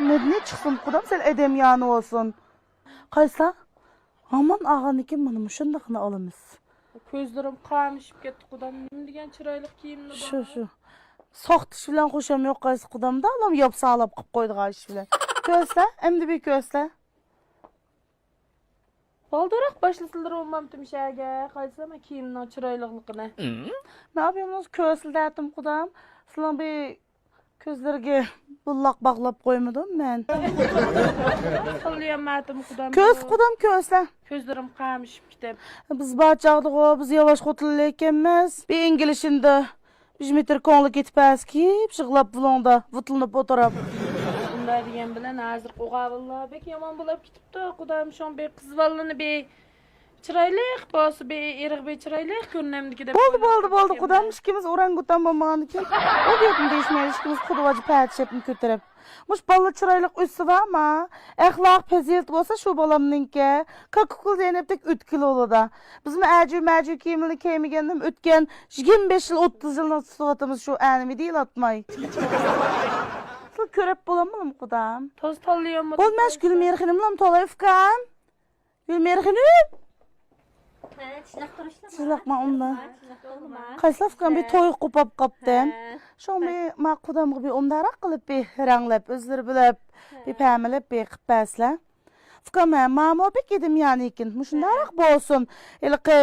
مەدەنىي چىقسۇن قۇدام، سەل ئادەميانى بولسۇن. قايسا؟ ھامان ئالغاندىن كېيىن مانا مۇشۇنداقنى ئالىمىز. كۆزلىرىم قامىشىپ كەتتى قۇدام، نېمە دېگەن چىرايلىق كىيىملىرى بار. شۇ، شۇ. ساختا ئىش بىلەن خۇشام يوق قايسى قۇدامدا، ئانام ياپسالاپ قىلىپ قويىدىغان ئىش بىلەن. كۆرسە، ئەمدى بىر كۆرسە. بالدۇرراق باشلىسىلىرى بولمامتىم شەگە، قايسا مەن كىيىمنىڭ چىرايلىقلىقىنى. مەن بۇ يەرنى كۆرسىلە دەتتىم قۇدام. سىلىڭ بىر كۆزلىرىگە بۇلاق باغلاپ قويمىدىم مەن. قىلىيالمايتتىم قۇدام. كۆز قۇدام كۆرسە. كۆزلىرىم قامىشىپ كېتىپ. بىز بار چاغدىغۇ، بىز ياۋاش خوتۇنلار ئىكەنمىز. بىر ئىنگلىشىندا بىر مېتىر كۆڭلى كېتىپ ھەسكىپ، يىغلاپ بۇلۇڭدا، بۇتلىنىپ ئولتۇرۇپ. ئۇنداق دېگەن بىلەن ھازىرقى ئوغۇل بالىلار بەك يامان بولاپ كېتىپتۇ، قۇدام. شۇڭا بىر قىز بالىنى بىر چىرايلىق بولسا، بىر ئېرىغا بىر چىرايلىق كۆرۈنەمدىكى دەپ بولدى، ئويلاپ بولدى، بولدى، كەتكەن قۇدام، بىلەن. ئىككىمىز ئورانگۇتان بولمىغاندىكىن، ئۇ گەپنى دېيىشمەيلى، ئىككىمىز خۇدىۋاجى پەتىشەپنى كۆتۈرۈپ. مۇشۇ بالىلار چىرايلىق ئۆسسە بارما، ئەخلاق، پەزىلىتى بولسا شۇ بالامنىڭكى. كاكا ئوغۇل زەينەپتەك ئۆتكىلى بولىدۇ. بىزمۇ ئەجۈ مەجۈ كىيىملىرىنى كىيمىگەندىن ئۆتكەن يىگىرمە بەش يىل، ئوتتۇز يىلنى تۇتۇۋاتىمىز شۇ ئەنىمى دېيىلاتماي. سىلى كۆرۈپ بولاممۇ قۇدام؟ توز تاللىياممۇ؟ بولماس، گۈلمىرا خېنىملام تالاي ئۇكام. گۈلمىرا خېنىم! ھە، چىشلىق تۇرۇشلا. چىشلىقما ئۇندا. ھە، چىشلىق تۇرما. قايسىلا ئۇكام بىر ھە. توي قوپاپ قاپتىم. ھە. شۇڭا بىر ما قۇدامغا بىر ئۇنداقراق قىلىپ بىر رەڭلەپ، ئۆزلىرى بىلەپ، ھە. بىر پەمىلەپ بىر قىپ بەرسىلە. ئۇكام، ھە، مامۇ بەك ئىدىم يانىكىن. مۇشۇنداقراق ھە. بولسۇن. ھېلىقى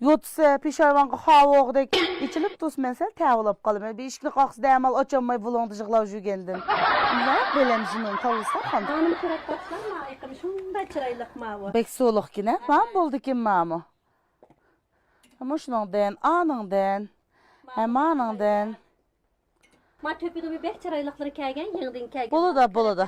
يوتىسى پېشايۋانغا خاۋۇغدەك ئېچىلىپ تۇرسا، مەن سەل تەۋۇلەپ قالىمەن. بىر ئىشىكنى قاقسا دەمال ئاچالماي بۇلۇڭدا يىغلاپ يۈرگەندىم. ئۇنداق بىلەمسىن ئۇنى تاللىسا خان. ماڭىمۇ كۆرەپ باقسام، مايىقىم شۇنداق چىرايلىق ماۋۇ. بەك سۇلۇقكىن ھە؟ ماڭا بولدىكىن مامۇ. مۇشۇنىڭدىن، ئانىڭدىن. ھە، مانىڭدىن. ما تۆپىدىمۇ بەك چىرايلىقلىرى كەلگەن، يېڭىدىن كەلگەن. بولىدۇ، بولىدۇ.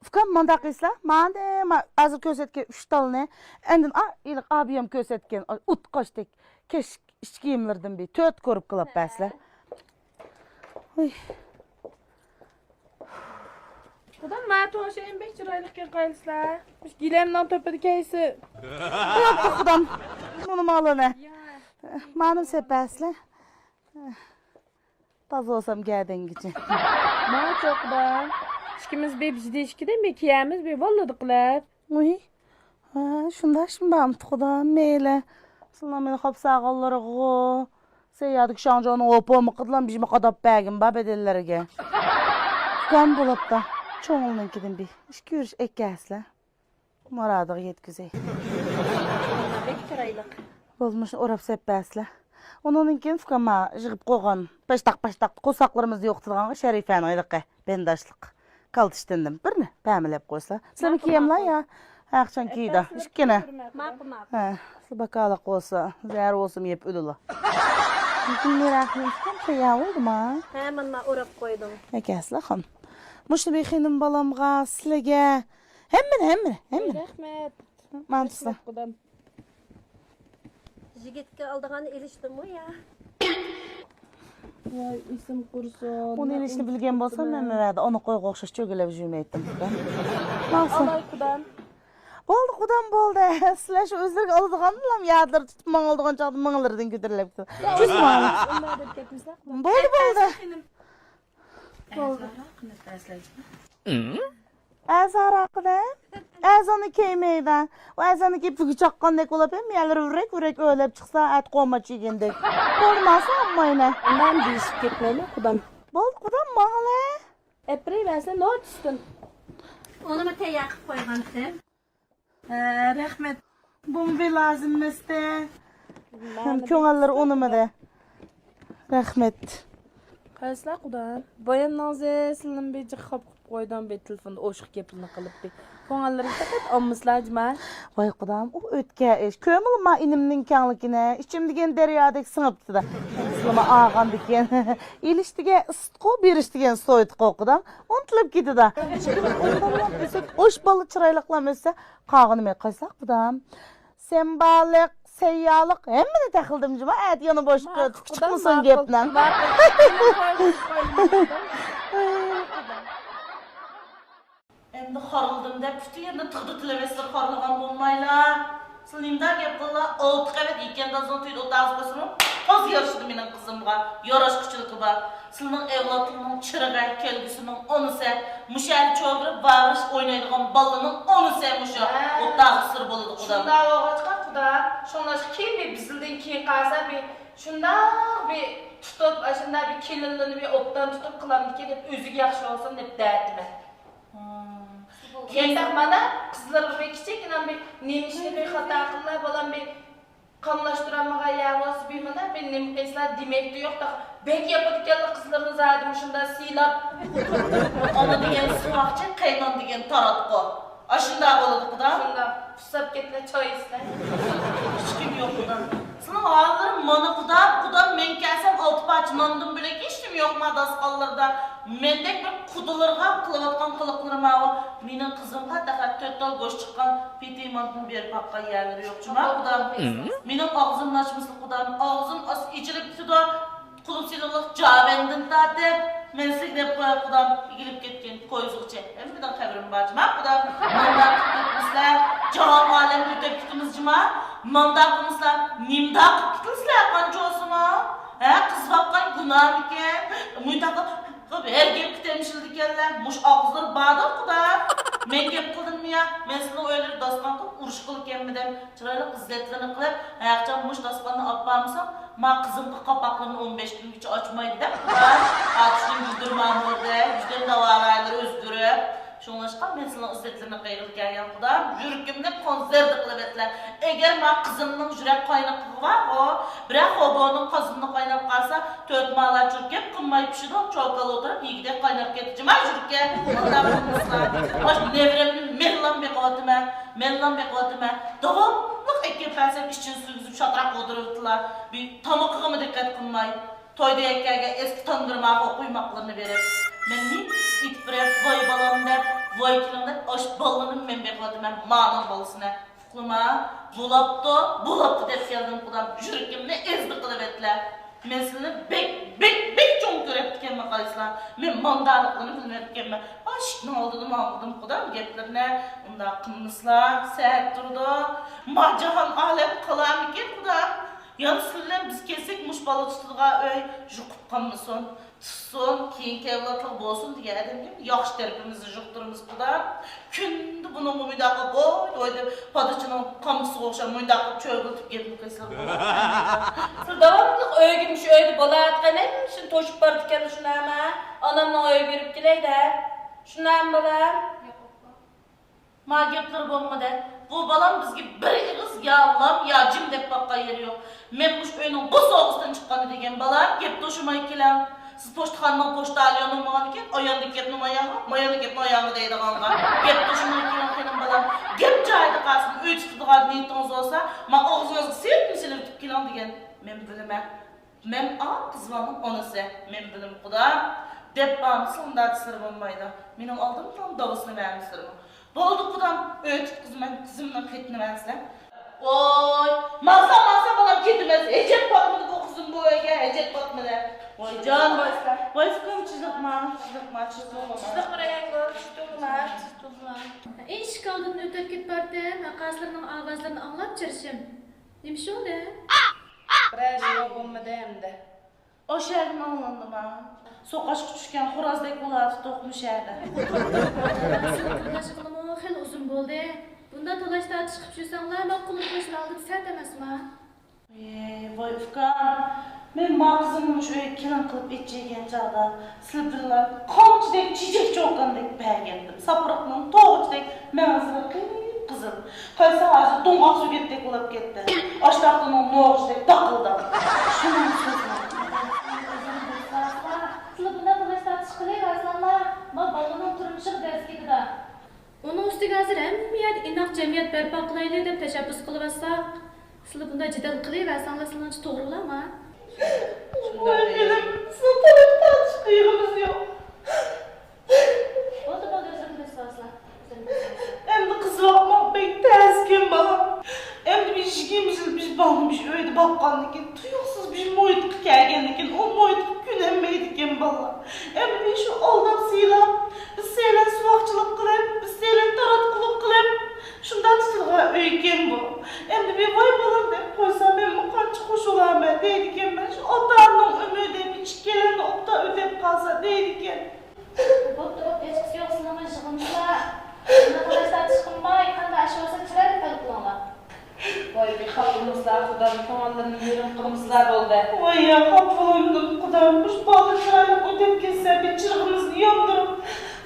ئۇكام، مۇنداق قىلسىلا، ماندى، ما ھازىر كۆرسەتكەن ئۈچ تالنى، ئاندىن ئا، ئىلىق ئابىيام كۆرسەتكەن، ئۇتقاشتەك كەش ئىچ كىيىملىرىدىن بىر تۆت كوروپكىلاپ بەرسىلە. ھە. ھوي. قۇدام، ما توشايىم بەك چىرايلىقكەن قايلىسىلەر. مۇشۇ گىلەمنىڭ تۆپىدە كەيسى. بوپتۇ قۇدام. مۇنى مالىنى. يا. مانىمۇ سەپەسلە. تازا بولسام گەدەنگىچە. ما چوقىدا. ئىككىمىز بىر بىجدىشكىدە بىر كىيەمىز بىر بولىدۇ قىلىپ. ئۇي. ھە، شۇنداقشىمۇ بارمىدى قۇدام، مەيلى. سىلەر مېنى خاپا سالغانلىرىغۇ. سەن يەردىكى شاڭجاۋنىڭ ھوپۇمىقى بىلەن بىژمە قاداپ بەرگىن بار بەدەنلەرگە. ئۇكام بولۇپتا. چوڭلىنىڭكىدىن بىر ئىككى يۈرۈش ئەكەسلە. مۇرادىغا يەتكۈزەي. بەك چىرايلىق. بولدى، مۇشۇنى ئوراپ سەپ بەرسىلە. ئۇنىڭدىن كېيىن ئۇكام يىغىپ قويغان پاشتاق-پاشتاق قورساقلىرىمىزنى يوقىتىدىغانغا شەرىپەنىڭ ھېلىقى بەنداشلىق. كالتىشتىندىم. بىرنى پەمىلەپ قويسا. سىلەرمۇ كىيەملا يا؟ ھەقچان كىيدۇ. ئىككىنى. ماقۇل، ماقۇل. ھە، سىلەر باكالىق بولسا، زەھەر بولسىمۇ يەپ ئۆلىلا. لېكىن مېراقلىنىشقان تەييار بولدىما؟ ھە، مانا، مانا ئوراپ قويدۇم. ئەكەسىلە خان. مۇشۇنى بىر خېنىم بالامغا، سىلىگە. ھەممىنى، ھەممىنى، ھەممىنى. رەھمەت. مانتىسى. رەھمەت، قۇدام. يىگىتكە ئالىدىغاننى ئېلىشتىمۇ يا؟ ۋاي، ئېسىم قۇرسۇن. ئۇنى ئېلىشنى بىلگەن بولسام، مەن مەۋەدە ئانا قويغا ئوخشاش چۆگىلەپ يۈرمەيتتىم. ماڭسۇن. ئالاي، قۇدام. بولدى، قۇدام، بولدى. سىلەر شۇ ئۆزلىرىگە ئالىدىغانلام يادلىرى تۇتۇپ ماڭىدىغان چاغدا ماڭلىرىدىن كۆتۈرۈلۈپ. چۈش ماڭ. بولدى، بولدى. ئەزا ھاراقىدە. ئەزانى كىيمەيدۇ. ئۇ ئەزانى كىيىپ، بۈگە چاققاندەك بولۇپ، ھەممە يەرلىرى ۋىرەك-ۋىرەك ئۆرلەپ چىقسا، ئەتە قوماچ يېگەندەك. بولماسا، ئامماينە. مەن دېيىشىپ كەتمەيمەن، قۇدام. بولدى، قۇدام، ماڭىلە. ئەپرى بەرسە، نوچىستىن. ئۇنىمۇ تەييار قىلىپ قويغانتىم. ھە، رەھمەت. بۇمۇ بىر لازىم ئەمەستە. كۆڭۈللىرى ئۇنىمىدى. رەھمەت. قايسىلار قۇدا؟ بايام نازى سىلىم بىر جىق خاپ قىلىپ قويدۇم، بىر تېلېفوندا ئوشۇق گېپىنى قىلىپ، بىر كۆڭۈللىرىگە پەقەت ئالمىسىلا جۇما. ۋاي قۇدام، ئۇ ئۆتكەن ئىش. كۆرمىلا ما ئىنىمنىڭ كەڭلىكىنى، ئىچىم دېگەن دەريادەك سىڭىپتىدا. سىلىما ئاغان دېگەن. ئېلىش دېگەن ئىسسىتقۇ، بېرىش دېگەن سويۇتقۇ قۇدام. ئۇنتۇلۇپ كېتىدۇ. ئوش بالا چىرايلىقلام ئۆتسە، قاغىنىمى قايسىلار قۇدام؟ سەمبالىق، سەييالىق، ھەممىنى تەخلىدىم جۇما، ئەتە يەنە بوش چىقمىسۇن گەپنىڭ. ئەمدى خارلىدىم دەپ پۈتۈن يەرنى تىغدا تىلىۋەتسىلەر، خارلىغان بولمايلا. سىلەر نېمىدەك گەپ قىللا، ئالتە قەۋەت يېكەندازنىڭ تۈۋىدە ئولتۇرغۇزۇپ قويسىمۇ، تازا يارىشىدۇ مېنىڭ قىزىمغا، ياراشقۇچىلىقى بار. سىلىنىڭ ئەۋلادلىرىنىڭ چىرىغى، كەلگۈسىنىڭ ئونىسى، مۇشۇ يەردە چوغۇرۇپ ۋاغرىشىپ ئوينايدىغان بالىنىڭ ئونىسى مۇشۇ. ھە. ئوتتاغا سىر بولىدۇ قۇدام. شۇنداق بولغاچقا قۇدا، شۇڭلاشقا كېيىن بىر بىزلىدىن كېيىن قالسا بىر شۇنداق بىر تۇتۇپ، ئاشۇنداق بىر كېلىنلىرىنى بىر ئوبدان تۇتۇپ قىلامدىكىن دەپ ئۆزىگە ياخشى بولسۇن دەپ دەۋەتتىمەن. ھىم. كېيىن مانا قىزلىرىغا بىر كىچىككىنە بىر نېمە ئىشنى بىر خاتا قىللا، بالام بىر قاملاشتۇرالمىغان يەر بولسا بىر مانا بىر نېمە قىلسىلا دېمەكتە يوق تاغا. بەك ياپىدىكەنلا قىزلىرىنى زادى مۇشۇنداق سىيلاپ. ئانا دېگەن سۇۋاقچى، قەينان دېگەن تاراتقۇ. ئاشۇنداق بولىدۇ قۇدا. شۇنداق پۇسساپ كەتمە چاي ئىچسە. ھېچكىم يوق قۇدا. سېنىڭ ھاللىرىڭ مانا قۇدا، قۇدا مەن كەلسەم ئالتە پارچە ناندىن بۆلەك ھېچنېمە يوق ما داستىخانلىرىدا. مەندەك بىر قۇدىلىرىغا قىلىۋاتقان قىلىقلىرى ماۋۇ. مېنىڭ قىزىمغا تېخى تۆت تال گۆش چىققان پېتى مانتىنى بېرىپ باققان يەرلىرى يوق جۇما قۇدام. مېنىڭ ئاغزىمنى ئاچمىسىلا قۇدام، ئاغزىم ئاز ئېچىلىپ كېتىدۇ. قۇلۇپ سېلىقلىق جاۋەندىن تارتىپ، مەن سىزگە دەپ قوياي قۇدام، ئېگىلىپ كەتكەن قويزىغىچە ھەممىدىن خەۋىرىم بار جۇما قۇدام. مانداق قىلىپ كەتمىسىلە، جاھان ئالەمدە ئۆتۈپ كېتىمىز جۇما. مانداق قىلمىسىلە، نېمىنداق قىلىپ كېتىلسىلە قانچە بولسىمۇ؟ ھە، قىز باققان گۇناھمىكەن؟ مۇنداق قىلىپ ھەر گەپكە تەمشىلىدىكەنلەر، مۇشۇ ئاغزىلىرى باردۇر قۇدا. مەن گەپ قىلدىممۇ يا؟ مەن سىلىنىڭ ئۆيلىرى داستىخان قىلىپ ئۇرۇش قىلىدىكەنمىدىم؟ چىرايلىق ئىززەتلىرىنى قىلىپ، ھەرچاغ مۇشۇ داستىخاننى ئاپارمىساڭ، ما قىزىمغا قاپاقلىرىنى ئون بەش كۈنگىچە ئاچمايدۇ دەپ قۇدا. ئاتۇشنىڭ گۈلدۈرمامۇردەك، ۋىجدان داۋارايلىرى ئۆزگىرىپ. شۇڭلاشقا مەن سىلىنىڭ ئىززەتلىرىنى قىيغىلى كەلگەن قۇدا، يۈرىكىمنى قونسېرت قىلىۋەتلە. ئەگەر ما قىزىمنىڭ يۈرەك قاينىقىقى بارغۇ، بىرەر خوبونىڭ قازىنىنى قايناپ قالسا، تۆت مالا چۈركەپ قىلماي پىشىدۇ، چوكان ئولتۇرۇپ يېگۈدەك قايناپ كېتىدۇ جۇما يۈرىكى. مانداق قىلمىسىلا. ئاشۇ نەۋرەمنى مەنلام بېقىۋاتىمەن، مەنلام بېقىۋاتىمەن. داۋاملىق ئەكەپ بەرسەم ئىچىنى سۈرگۈزۈپ شاتراق ئولتۇرۇۋېتىلا. بىر تامىقىغىمۇ دىققەت قىلماي. تويدا يەكەلگەن ئەسكى تاندۇرما قويماقلىرىنى بېرىپ، مەن نېمە ئېيتىپ بېرەي، ۋاي بالام دەپ، ۋاي كېلىڭ دەپ، ئاش بالىنىمۇ مەن بېقىۋاتىمەن، مانىڭ بالىسىنى. ئۇقلىما، بولاپتۇ، بولاپتۇ دەپ كەلدىم، قۇدام، يۈرىكىمنى ئېزدى قىلىۋەتلە. مەن سىلىنى بەك، بەك، بەك چوڭ كۆرۈپتىكەنمەن قايسىلار. مەن ماندارلىقلىرىنى بىلمەپتىكەنمەن. ئاشىكنىڭ ئالدىدا ماڭغۇدۇم قۇدام گەپلىرىنى. ئۇنداق قىلمىسىلا، سەت تۇرىدۇ. ما جاھان ئالەم قالارمىكىن قۇدام؟ يەنە سىلەر بىلەن بىز كەلسەك مۇشۇ بالا تۇتىدىغان ئۆي يۇقۇپ قالمىسۇن. تۇتسۇن، كېيىنكى ئەۋلادلار بولسۇن دېگەن ئادەمگە ياخشى تەرىپىمىزنى يۇقتۇرىمىز قۇدا. كۈندە بۇنىڭغا مۇنداق قىلىپ، ۋوي، ۋوي دەپ، پادىچىنىڭ قامچىسىغا ئوخشاپ مۇنداق قىلىپ چۆگىلىتىپ گەپنى قىلسىلا بولىدۇ. سىلەر داۋاملىق ئۆيگە مۇشۇ ئۆيدە بولۇۋاتقان ھەممە ئىشنى توشۇپ بارىدىكەن، شۇنداقمۇ؟ ئانامنىڭ ئۆيىگە بېرىپ كېلەي دە. شۇنداقمۇ بالام؟ ما گەپلىرى بولمىدى. بۇ بالام بىزگە بىر ئېغىز يا لام، يا جىم دەپ باققان يېرى يوق. مەن مۇشۇ ئۆينىڭ بوسۇغىسىدىن چىققاندا دېگەن بالام، گەپ توشۇماي كېلىڭ. سىز پوچتىخانىنىڭ پوچتاليونىغا ماڭغاندىكىن، ئاياندىكى گەپنى مايانغا، ماياندىكى گەپنى ئاياڭغا دەيدىغانغا. گەپ توشۇماي كېلىڭ خېنىم بالام. گەپ جايىدا قالسۇن، ئۆي تۇتىدىغان نىيىتىڭىز بولسا، ما ئاغزىڭىزغا سېرىتنى سېلىۋېتىپ كېلىڭ دېگەن. مەن بىلىمەن. مەن ئا قىز بالىنىڭ ئانىسى، مەن بىلىم قۇدا، دەپ بارمىسا ئۇنداق دېسىلە بولمايدۇ. مېنىڭ ئالدىمدا داۋىسىنى بەرمىسىلىمۇ. بولدى قۇدام، ئۆي تۇتقۇزىمەن، قىزىمنى قېتىنى بەرسىلە. ۋوي، ماڭسا، ماڭسا بالام كېتىمىز. ھەجەت پاتمىدى بۇ قىزىم بۇ ئۆيگە، ھەجەت پاتمىدى. ۋاي جان، ۋاي ئۇكام، چىدىقما، چىدىقما، چىدىقما. چىدىقما، چىدىقما. ئىشىك ئالدىدىن ئۆتۈپ كېتىپ بارتىم، قازلىرىنىڭ ئاۋازلىرىنى ئاڭلاپ چىرىشىم. نېمە شۇ دە؟ بىرەر جاۋاب بولمىدى ئەمدى. ئاشۇ يەردىن ئاڭلاندىما؟ سوقاشقا چۈشكەن خورازدەك بولۇۋاتىدۇق مۇشۇ يەردە. سىلەر قېرىنداشلىقىمۇ خېلى ئۇزۇن بولدى. بۇنداق تالاش تارتىش قىلىپ يۈرسەڭلار، مەن قۇللۇق قىلىشنىڭ ئالدىدا سەت ئەمەسما؟ ئى، ۋاي ئۇكام، مەن ما قىزىمنى مۇشۇ ئۆيگە كېلىن قىلىپ ئېچىگەن چاغدا، سىلەر بىللە قامچىدەك چېچەك چوكاندەك بەرگەنتىم. ساپىرىقنىڭ توغىچىدەك مەڭزىلىرى قىپقىزىل. قايسى ھازىر دوڭغاق سۆگەتتەك بولۇپ كەتتى. ئاشتاقتىنىڭ نوغۇچىدەك داقىلداپ. شۇنىڭ سۆزىنى. سىلەر بۇنداق تالاش تارتىش قىلىۋەرسەڭلار، ما بالىنىڭ تۇرمۇشىغا دەز كېتىدۇ. ئۇنىڭ ئۈستىگە ھازىر ھەممە يەردە ئىناق جەمئىيەت بەرپا قىلايلى دەپ تەشەببۇس قىلىۋاتساق، سىلەر بۇنداق جېدەل قىلىۋەرسەڭلار سىلەرنىڭچە توغرىلارما؟ ۋاي بىلىم، سىلەر تالاش تارتىشقا يېرىمىز يوق. بولدى، بولدى، ئۆزۈڭ بىلىسىلەر. ئەمدى قىزىۋاتماق بەك تەسكەن بالام. ئەمدى بىر يىگىرمە يىل بىر بالىنى بىر ئۆيدە باققاندىن كېيىن، تۇيۇقسىز بىر مۇھىتقا كەلگەندىن كېيىن، ئۇ مۇھىتقا كۆنەلمەيدىكەن بالىلار. ئەمدى بىر شۇ ئالداپ سىيلاپ، بىر سەيلەن سۇۋاقچىلىق قىلىپ، بىر سەيلەن تاراتقۇلۇق قىلىپ، شۇنداق تۇتۇلغان ئۆيكەن بۇ. ئەمدى بىر ۋاي بالام دەپ قويسا، مەنمۇ قانچە خۇش بولارمەن دەيدىكەنمەن. شۇ ئاتا-ئانىنىڭ ئۆمرى دەپ ئىككىيلەننىڭ ئوبدان ئۆتەپ قالسا دەيدىكەن. بوپتۇ، بوپتۇ، ھېچقىسى يوق، سىلەرمۇ يىغلىمىسىلەر. بۇنداق تالاش تارتىش قىلماي، قانداق ئىش بولسا چىرايلىق ھەل قىلىڭلار. ۋاي، بىر خاپا بولمىسىلەر، خۇدام، كۆڭۈللىرىنى يېرىم قىلمىسىلەر بولدى. ۋاي يا، خاپا بولۇمدۇم، خۇدام، مۇشۇ بالىلار چىرايلىق ئۆتۈپ كەتسە، بىر چىرىغىمىزنى ياندۇرۇپ،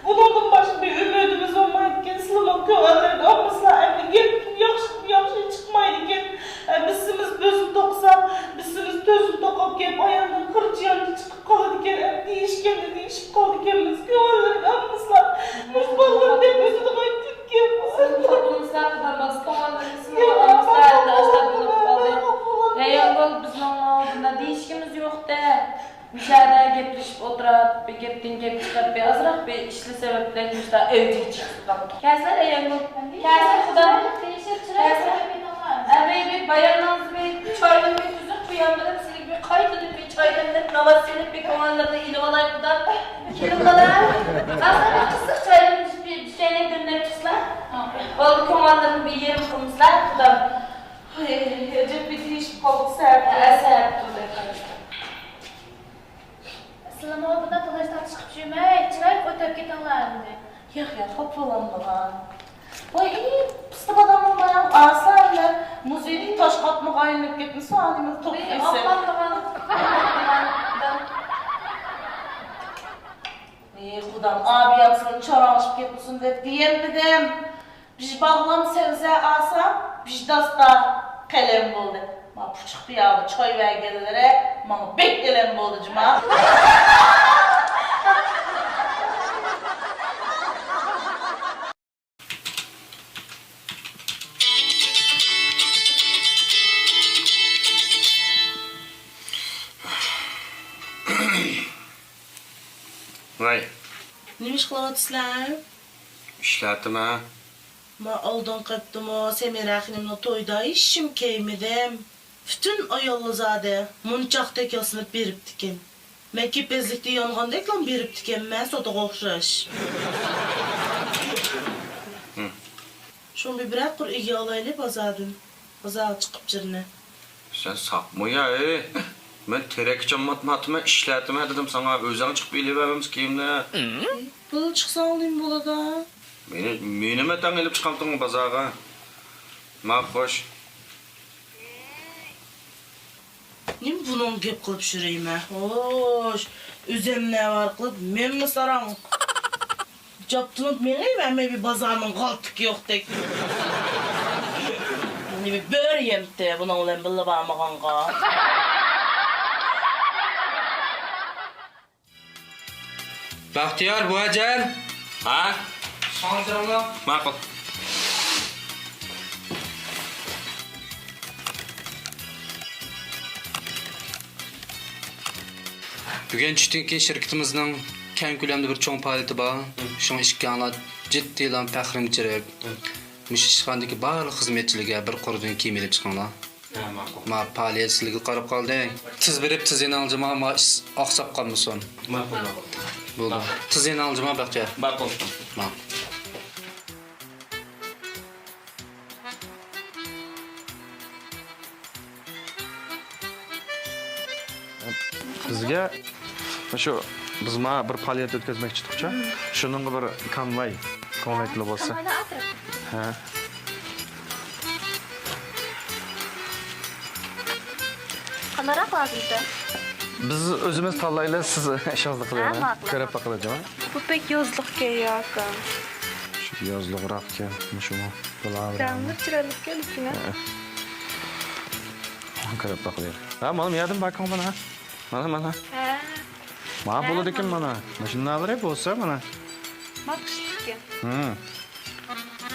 بۇنىڭدىن باشقا بىر ئۈمىدىمىز بولمايدىكەن، سىلىمۇ كۆڭۈللىرىگە ئالمىسىلەر، ئەمدى گەپتىن ياخشىدىن ياخشى چىقمايدىكەن. بىسىمىز بۆسۈن توقۇساق، بىسىمىز تۆزۈن توقۇپ كېلىپ، ئاياندىن خىرچ يانچۇ چىقىپ قالىدىكەن، دېيىشكەندە دېيىشىپ قالىدىكەنمىز. كۆڭۈللىرىگە ئالمىسىلا، مۇشۇ بالىلار دەپ ئۆتىدىغان كۈنكەن. سىزمۇ خاپىلىمىسىلا، خۇدا بولسا كۆڭۈللىرىگە سىزمۇ ئالمىسىلا، ئەمدى ئاشۇنداق بولۇپ قالدى. ھەي، ياڭگۈل، بىزنىڭ ئالدىدا دېيىشكىمىز يوق-دە. مۇشۇ يەردە گەپلىشىپ ئولتۇراپ، بىر گەپتىن گەپ چىقىرىپ، بىر ئازراق بىر ئىشلار سەۋەبلىك مۇشۇنداق ئەۋجىگە چىقىپ قاپتۇ. كەلسىلە، ياڭگۈل. كەلسىلە، خۇدا. كەلسىلە. ئەمەي بىر بايانىڭىزنى بىر چاينى بىر تۈزۈپ قويۇۋېرىپ، سىلىگە بىر قايتىدىن بىر چاي دەملەپ، ناۋات سېلىپ، بىر كۆڭۈللىرىنى ئېلىۋالاي، قۇدا. كېلىڭ، بالا. ھازىر بىر قىزىق چايدىن بىر، بىر چاينى دەملەپ چىقسىلا. بولدى، كۆڭۈللىرىنى بىر يېرىم قىلمىسىلا، قۇدا. ھەي، ئەجەب بىر دېيىشىپ قالدۇق، سەت. ھە، سەت تۇردى. سىلىمۇ بۇنداق تالاش تارتىش قىلىپ يۈرمەي، چىرايلىق ئۆتۈپ كېتىڭلار ئەمدى. ياق، ياق، خاپا بولامدىغان. ۋاي، ئى، پىستە باداممۇ ماياڭ ئاسانلا مۇزېيدىكى تاش قاتمىغا ئايلىنىپ كەتمىسۇن، ئالىمىز توپ ئېسىپ. ئى، خۇدام، ئابىيام سىلىنى چاراڭشىپ كەتمىسۇن دەپ دېگەنمىدىم؟ بىژ باغلام سەۋزە ئاسا، بىژ داستا قەلەم بولدى. ما پۇچۇق پىيالە چاي بەرگەنلىرى ماڭا بەك ئەلەم بولدى جۇما. ۋاي. نېمە ئىش قىلىۋاتىسىلەر؟ ئىشلەتتىمەن. ما ئالدىنقى ھەپتىمۇ سەمىرە خېنىمنىڭ تويىدا ھېچنېمە كىيمىدىم. پۈتۈن ئاياللار زادى مونچاقتەك ياسىنىپ بېرىپتىكەن. مەن كېپەزلىكتە يانغاندەكلا بېرىپتىكەنمەن سوتىغا ئوخشاش. شۇڭا بىر بىرەر قۇر ئىگە ئالايلى بازاردىن. بازارغا چىقىپ جىرنە. سەن ساقمۇ يا، ئەي؟ مەن تېرەككە چامماتماتىمەن، ئىشلەتمە دېدىم ساڭا، ئۆزۈڭ چىقىپ ئېلىۋەرمەمسە كىيىمنى. بۇلا چىقساڭ نېمە بولىدۇ؟ مېنى، مېنىمۇ تەڭ ئېلىپ چىقامتىڭ بازارغا؟ ما خوش. نېمە بۇنىڭ گەپ قىلىپ يۈرەيمەن؟ خوش، ئۆزۈمنى ئاۋارە قىلىپ مەنمۇ ساراڭ. جاپتىلىنىپ مېڭىۋەرمەي بىر بازارنىڭ غالتىكى يوقتەك. نېمە بۆرە يەمتى بۇنىڭ بىلەن بىللە بارمىغانغا. بەختىيار، بۇ ئەجەل. ھە؟ شاڭزىرىڭلار. ماقۇل. بۈگۈن چۈشتىن كېيىن شىركىتىمىزنىڭ كەڭ كۆلەمدە بىر چوڭ پائالىيىتى بار. شۇڭا ئىككىڭلار جىددىيلا پەخرىمگە چىرىپ، مۇشۇ ئىشخانىدىكى بارلىق خىزمەتچىلەرگە بىر قۇردىن كىيىم ئېلىپ چىقىڭلار. ھە، ماقۇل. ما پائالىيەت سىلىگە قاراپ قالدى. تېز بېرىپ، تېز يېنىڭلار جىما، ما ئىش ئاقساپ قالمىسۇن. ماقۇل، ماقۇل. بولدى. ماقۇل. تېز يېنىڭلار جىما، بەختىيار. ماقۇل. ماقۇل. بىزگە شۇ، بىز ما بىر پائالىيەت ئۆتكۈزمەكچىدۇقچۇ. شۇنىڭغا بىر كونۋاي، كونۋاي قىلىپ بولسا. كونۋاينى ئاپىرىڭ. ھە. قانداقراق لازىمكەن؟ بىز ئۆزىمىز تاللايلى، سىز ئىشىڭىزنى قىلىۋېرىڭ. ھە، ماقۇل. كۆرۈپ باقىلى، جۇمۇ. بۇ بەك يازلىقكەن يا، ئاكا. شۇ يازلىقراقكەن، مۇشۇمۇ. بۇلار رەڭلىك چىرايلىقكەن، لېكىن. ھە. كۆرۈپ باقىلى. ھە، مانا، مۇيەردىن باكىڭ مانا. مانا، مانا. ھە. مانا ھە، بولىدىكەن مانا. مانا. ماشىنالىرى بولسا مانا. ماقۇل ئىكەن. ھىم.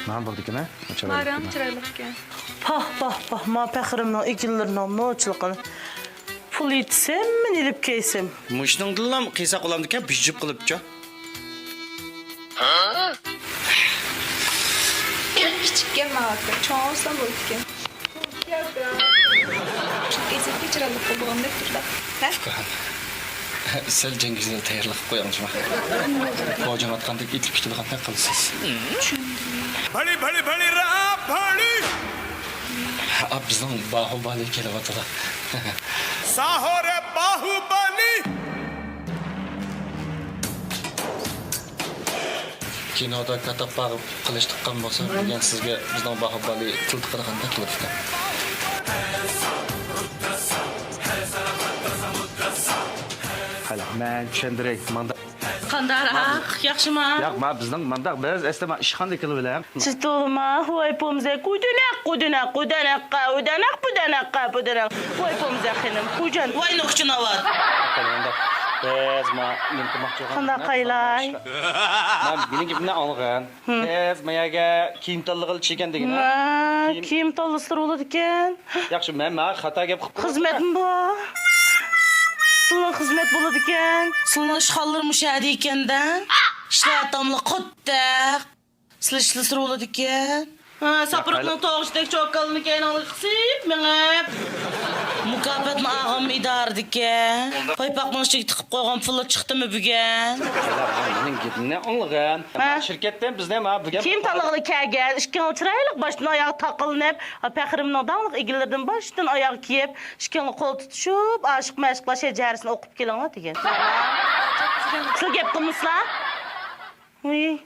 مانا بولىدىكەن، ھە؟ ماراڭ چىرايلىقكەن. پاھ، پاھ، پاھ، ما پەخرىمنىڭ ئىگىلىرىنىڭ نوچىلىقىنى. پۇل يېتىسەم، مەن ئېلىپ كەيسەم. مۇشۇنىڭدىنلا قىيساق بولامدىكەن، بىجىپ قىلىپچۇ. كىچىككەن ماڭا، چوڭ بولسام بولىدىكەن. شۇ كەيسەككە چىرايلىق بولغاندەك تۇرىدۇ. ھە؟ ئۇكام، سەل جەڭگىزنى تەييارلىق قىلىپ قويۇڭ شۇڭا. خوجام ئاتقاندەك ئېتىلىپ كېتىدىغاندەك قىلىسىز. بەلى، بەلى، بەلى، را، بەلى! ئا، بىزنىڭ باھۇبالى كېلىۋاتىدۇ. ساھورە باھۇبالى! كىنودا كاتاپپا قىلىش تۇغقان بولسا، بۈگۈن سىزگە بىزنىڭ باھۇبالى تىل تىقىدىغاندەك قىلىدىكەن. قايلا، مەن چۈشەندۈرەي، مانداق. قانداقراق، ياخشىما؟ ياق، ما بىزنىڭ مانداق، بىز ئەسلى ما ئىشخانىدا كېلىۋېلەم. چىتولما، ۋاي پومزەك، قۇدىنەق، قۇدىنەق، قۇدەنەققە، ئۇدەنەق، پۇدەنەققە، پۇدەنەق. ۋاي پومزەك خېنىم، خوجان، ۋاي نوخچىناۋات. مانداق، بىز ما نېمە قىلماقچى بولغان؟ قانداق قايلاي؟ ما مېنىڭ گېپىمنى ئاڭلىغىن. ھىم. بىز ما يەرگە كىيىم تاللىغىلى چىققان دېگىنە. ما، كىيىم، كىيىم تاللىسا بولىدىكەن. ياخشى، مەن ما خاتا گەپ قىلىپ قالدىم. خىزمەتمۇ بار. سىلىنىڭ خىزمەت بولىدىكەن. سىلىنىڭ ئىشخانىلىرى مۇشۇ يەردە ئىكەندە. ئىشلار تاملىق قوتتەك. سىلى ئىشلىسا بولىدىكەن. ھە، ساپىرىقنىڭ توغۇچىدەك چوكانلىرىنى كەينىڭلارغا قىسىپ مېڭىپ. مۇكاپاتنى ئالغانمۇ ئىدارىدىكەن. پايپاقنىڭ ئىچىگە تىقىپ قويغان پۇلى چىقتىمۇ بۈگۈن؟ مېنىڭ گېپىمنى ئاڭلىغىن. ھە. شىركەتتىن بىزنى ما بۈگۈن كىيىم تاللىغىلى كەلگەن، ئىككىڭلار چىرايلىق باشتىن ئاياغ تاقىلىنىپ، پەخرىمنىڭ داڭلىق ئىگىلىرىدىن باشتىن ئاياغ كىيىپ، ئىككىڭلار قول تۇتۇشۇپ، ئاشىق مەشۇقلار شەجەرىسىنى ئوقۇپ كېلىڭلار دېگەن. سىلەر گەپ قىلمىسىلا. ۋاي،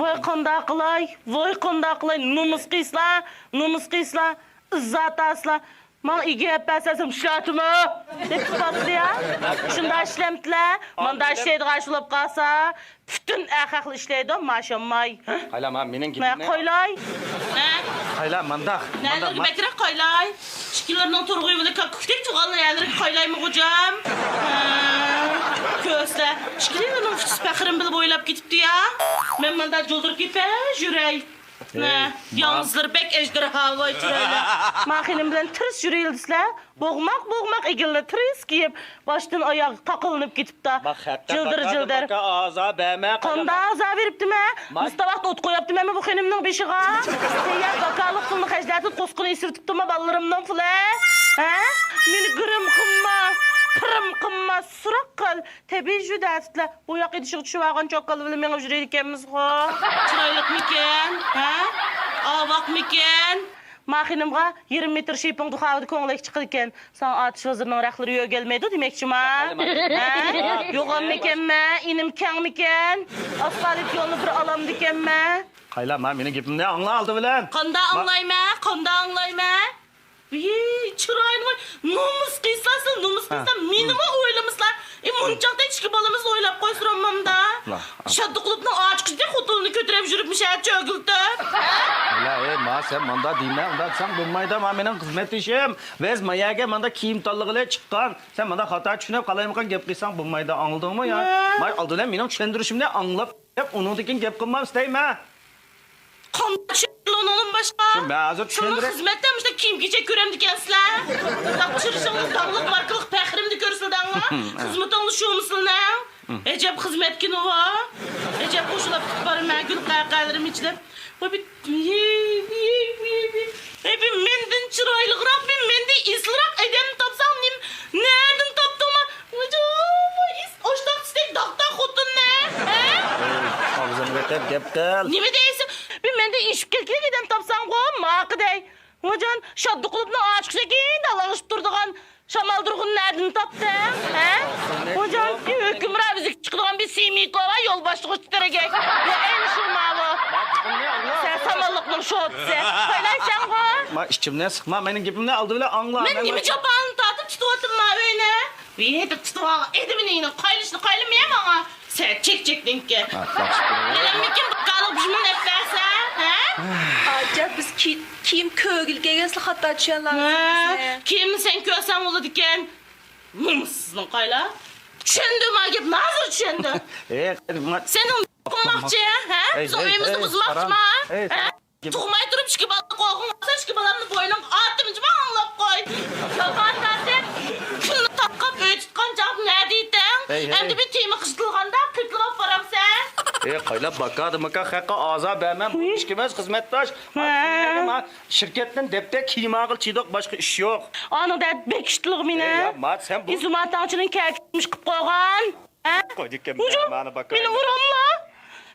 ۋاي قانداق قىلاي، ۋاي قانداق قىلاي، نومۇس قىلسىلا، نومۇس قىلسىلا، ئىززەت ئالسىلا. ماڭا ئىگە ئەپ بەرسە، سەن ئىشلەتمە دەپ تۇتاتتى يا. شۇنداق ئىشلەمتىلە، ماندا ئىشلەيدىغان ئىش بولۇپ قالسا، پۈتۈن ئەر خەقلەر ئىشلەيدۇ، ماشاماي. قايلا، ما مېنىڭ مە گېپىمنى قايلاي. ھە؟ قايلا، مانداق، مانداق، نەلىرى ما بەكرەك قايلاي. ئىككىلىرىنىڭ تۇرغۇيى بىلەن كاككۇكتەك تۇرغانلا يەرلىرىگە قايلايمۇ غوجام؟ ھە. كۆرسە، ئىككىلىرىنىڭ ئۇچىسى پەخرىم بىلەن بويلاپ كېتىپتۇ يا. مەن ماندا جۇلدۇرۇپ كېتىپ يۈرەي. ھە، يالىڭىزلىرى بەك ئەجدىرھا ۋاي چىرايلىق. ما خېنىم بىلەن تىرىس يۈرەيلى دېسىلە، بوغماق، بوغماق ئىگىلىرى تىرىس كىيىپ، باشتىن ئاياغ تاقىلىنىپ كېتىپتۇ. جىلدىر، جىلدىر. قانداق ئازا بېرىپتىمەن؟ مۇشۇ ۋاقىت ئوت قويۇپتىمەنمۇ بۇ خېنىمنىڭ بېشىغا؟ تەييار زاكالىق پۇلنى خەجلەتتىن قوسقىنى ئېسىۋېتىپتىمۇ بالىلىرىمنىڭ پۇلى؟ ھە؟ مېنى گىرىم قىلما، پىرىم قىلما، سوراق قىل. تەبىئىي شۇ دەپتىلە. ئۇ ياق ئىدىشىغا چۈشۈۋالغان چوكانلار بىلەن مېڭىپ يۈرىدىكەنمىزغۇ. چىرايلىقمىكەن؟ ھە؟ ئاۋاقمىكەن؟ ماخىنىمغا يېرىم مېتىر شىپىڭ دۇخاۋىدا كۆڭلەك چىقىدىكەن. ساڭا ئاتۇش ۋەزىرنىڭ رەخلىرى يۆگەلمەيدۇ دېمەكچىما؟ ھە؟ يوغانمىكەنمەن؟ ئىنىم كەڭمىكەن؟ ئاسفالت يولنى بىر ئالامدىكەنمەن؟ قايلا، ما مېنىڭ گېپىمنى ئاڭلا ئالدى بىلەن. قاندا ئاڭلايمەن؟ قاندا ئاڭلايمەن؟ ۋىي، چىرايىنى قوي. نومۇس قىلسا، سىز نومۇس قىلسا، مېنىمۇ ئويلىمىسىلا. ئى، مۇنچاقتا ئىچكى بالىمىزنى ئويلاپ قويسىراممامدا. شاددىقۇلۇپنىڭ ئاچقۇچىدەك خوتۇنىنى كۆتۈرۈپ يۈرۈپ مۇشۇ يەردە چۆگۈلتۈپ. ھە؟ ۋاي، ئى، ما، سەن ماندا دېمە، ئۇنداق دېسەڭ بولمايدۇ، ما مېنىڭ خىزمەتدىشىم. بىز ما يەرگە ماندا كىيىم تاللىغىلى چىققان. سەن ماندا خاتا چۈشىنىپ، قالايمىقان گەپ قىلساڭ بولمايدۇ، ئاڭلىدىڭمۇ يا؟ ھە. ما ئالدى بىلەن مېنىڭ چۈشەندۈرۈشۈمنى ئاڭلاپ، ئۇنىڭدىن كېيىن گەپ قىلمام ئىستەيمەن. قانداق چۈشەندۈرۈڭ ئۇنىڭدىن باشقا؟ شۇ مەن ھازىر سىلەر چۈشەندۈرەي. خىزمەتتە مۇشۇنداق كىيىم-كېچەك كۆرەمدىكەنسىلەر؟ بۇنداق چىرىشىڭلار داڭلىق ماركىلىق پەخرىمدە كۆرسىلىدىڭلار. خىزمىتىڭلار شۇمۇ سىلەرنىڭ؟ ئەجەب خىزمەتكىنىۋۇ. ئەجەب قوشۇلاپ كېتىپ بارىمەن، گۈل قەقەلىرىم ئېچىلىپ. ۋاي، بىر، ۋاي، بىر مەندىن چىرايلىقراق، بىر مەندىن ئېسىلراق ئادەمنى تاپساڭ، نېمە، نەدىن تاپتىڭما؟ ۋاي، ئاشتاق تىستەك داغداغ خوتۇننى، ھە؟ ئاغزىمغا قىل، گەپ قىل. نېمە دەيسىز؟ بىر مەندىن ئېشىپ كەتكىلىك ئادەم تاپساڭغۇ، ماقىدەي. ۋاجان، شاددىقۇلۇپنىڭ ئاچقۇچى كېيىن دالاڭلىشىپ تۇرىدىغان شامالدۇرغۇننى نەدىن تاپتىڭ، ھە؟ ۋاجان، ھۆكۈمران ئۈزۈك چىقىدىغان بىر سېمىيكوۋا يول باشلىغۇچ تېرىگەك. بىر ئەينى شۇ ماۋۇ. سەن سامانلىقنىڭ شوپىسى. قايلايسەنغۇ؟ ما ئىچىمنى سىقما، مېنىڭ گېپىمنى ئالدى بىلەن ئاڭلا. مەن نېمە جاپالىنى تارتىپ تۇتۇۋاتىمەن ئۆينى؟ ۋىي دەپ تۇتۇۋالغان ئېدىمنى قايلىشىنى قايلىمىيە ماڭا. سەن چەكچەكنىڭكى. ھە، ياخشى. مېنىڭمىكىن بىكارلىق بىر مال ئەپ بەرسە، ھە؟ ئاچا، بىز كىي-، كىيىم كۆرگىلى كەلگەنسىلە خاتا چۈشەنلا. ھە، كىيىمنى سەن كۆرسەڭ بولىدىكەن. نومۇسسىزنىڭ قايلا. چۈشەندىم، ما گەپنى ھازىر چۈشەندىم. ئېي، ما- سېنىڭ قىلماقچى، ھە؟ ئەي، بىزنىڭ ئەي، ئۆيىمىزنى ئەي، بۇزماقچىما؟ ئەي، ھە؟ تۇغماي تۇرۇپ ئىككى بالا قولغا ئالسا، ئىككى بالامنى بوينۇڭغا ئارتىمجىما ئاڭلاپ قوي. يالغان تارتىپ، كۈننى تارقاپ ئۆي تۇتقان چاغدا نەدە ئىدىڭ؟ ھەي، ھەي. ئەمدى بىر تېما قىزىتىلغاندا قېتىلىپ بارامسەن؟ ئەي، قايلاپ باكادىمىكا خەققە ئازار بەرمەڭ. بۇ ئىش ئەمەس، خىزمەتداش. ھە. شىركەتتىن دەپتەر كىيىم ئالغىلى چىدۇق، باشقا ئىش يوق. ئانىڭ دەپ بېكىشتىلغۇ مېنى. ئەي، يا، ما، سەن بۇ ئىزۇماتاڭچىنىڭ كەلكۈنمىش قىپ قويغان. ھە؟ قويدىكەن، ھۇجۇم! مانا باكا. مېنى ئۇراملا!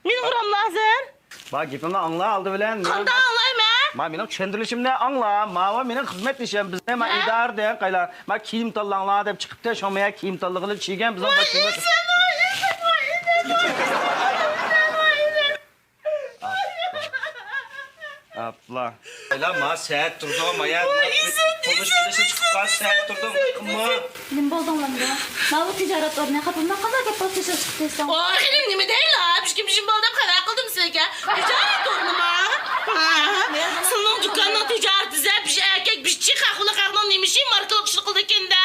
مېنى ئۇراملا ھازىر! ما گېپىمنى ئاڭلا ئالدى بىلەن. قانداق ئاڭلايمەن؟ ما مېنىڭ چۈشەندۈرۈشۈمنى ئاڭلا. ماۋۇ مېنىڭ خىزمەتدىشىم. بىزنى ما ھە؟ ئىدارىدىن قايلا. ما كىيىم تاللاڭلار دەپ چىقىپتۇ. شۇڭا مەن كىيىم تاللىغىلى چىگەن بىزنىڭ باشىمىز. ئاپلا. ئاپلا. ئايلا، ما سەت تۇردۇم، ما يا. تونۇش بىلىشى چىقىپ قالسا سەت تۇردۇم. قىلما. نېمە بولدۇڭ ئەمدى؟ ماۋۇ تىجارەت ئورنى قاپىمدا قانداق گەپ بولۇپ تېشىغا چىقىپ كەتسەڭ؟ ئوي، خېنىم، نېمە دەيلا؟ بىشكىم شىم بولدى دەپ خەۋەر قىلدىم سىزگە. تىجارەت ئورنىما؟ سىزنىڭ دۇكاننىڭ تىجارىتى زەپ، بىش ئەركەك، بىش چىخ، خەقنىڭ نېمە ئىشى، ماركىلىق ئىشلار قىلىدىكەن-دە.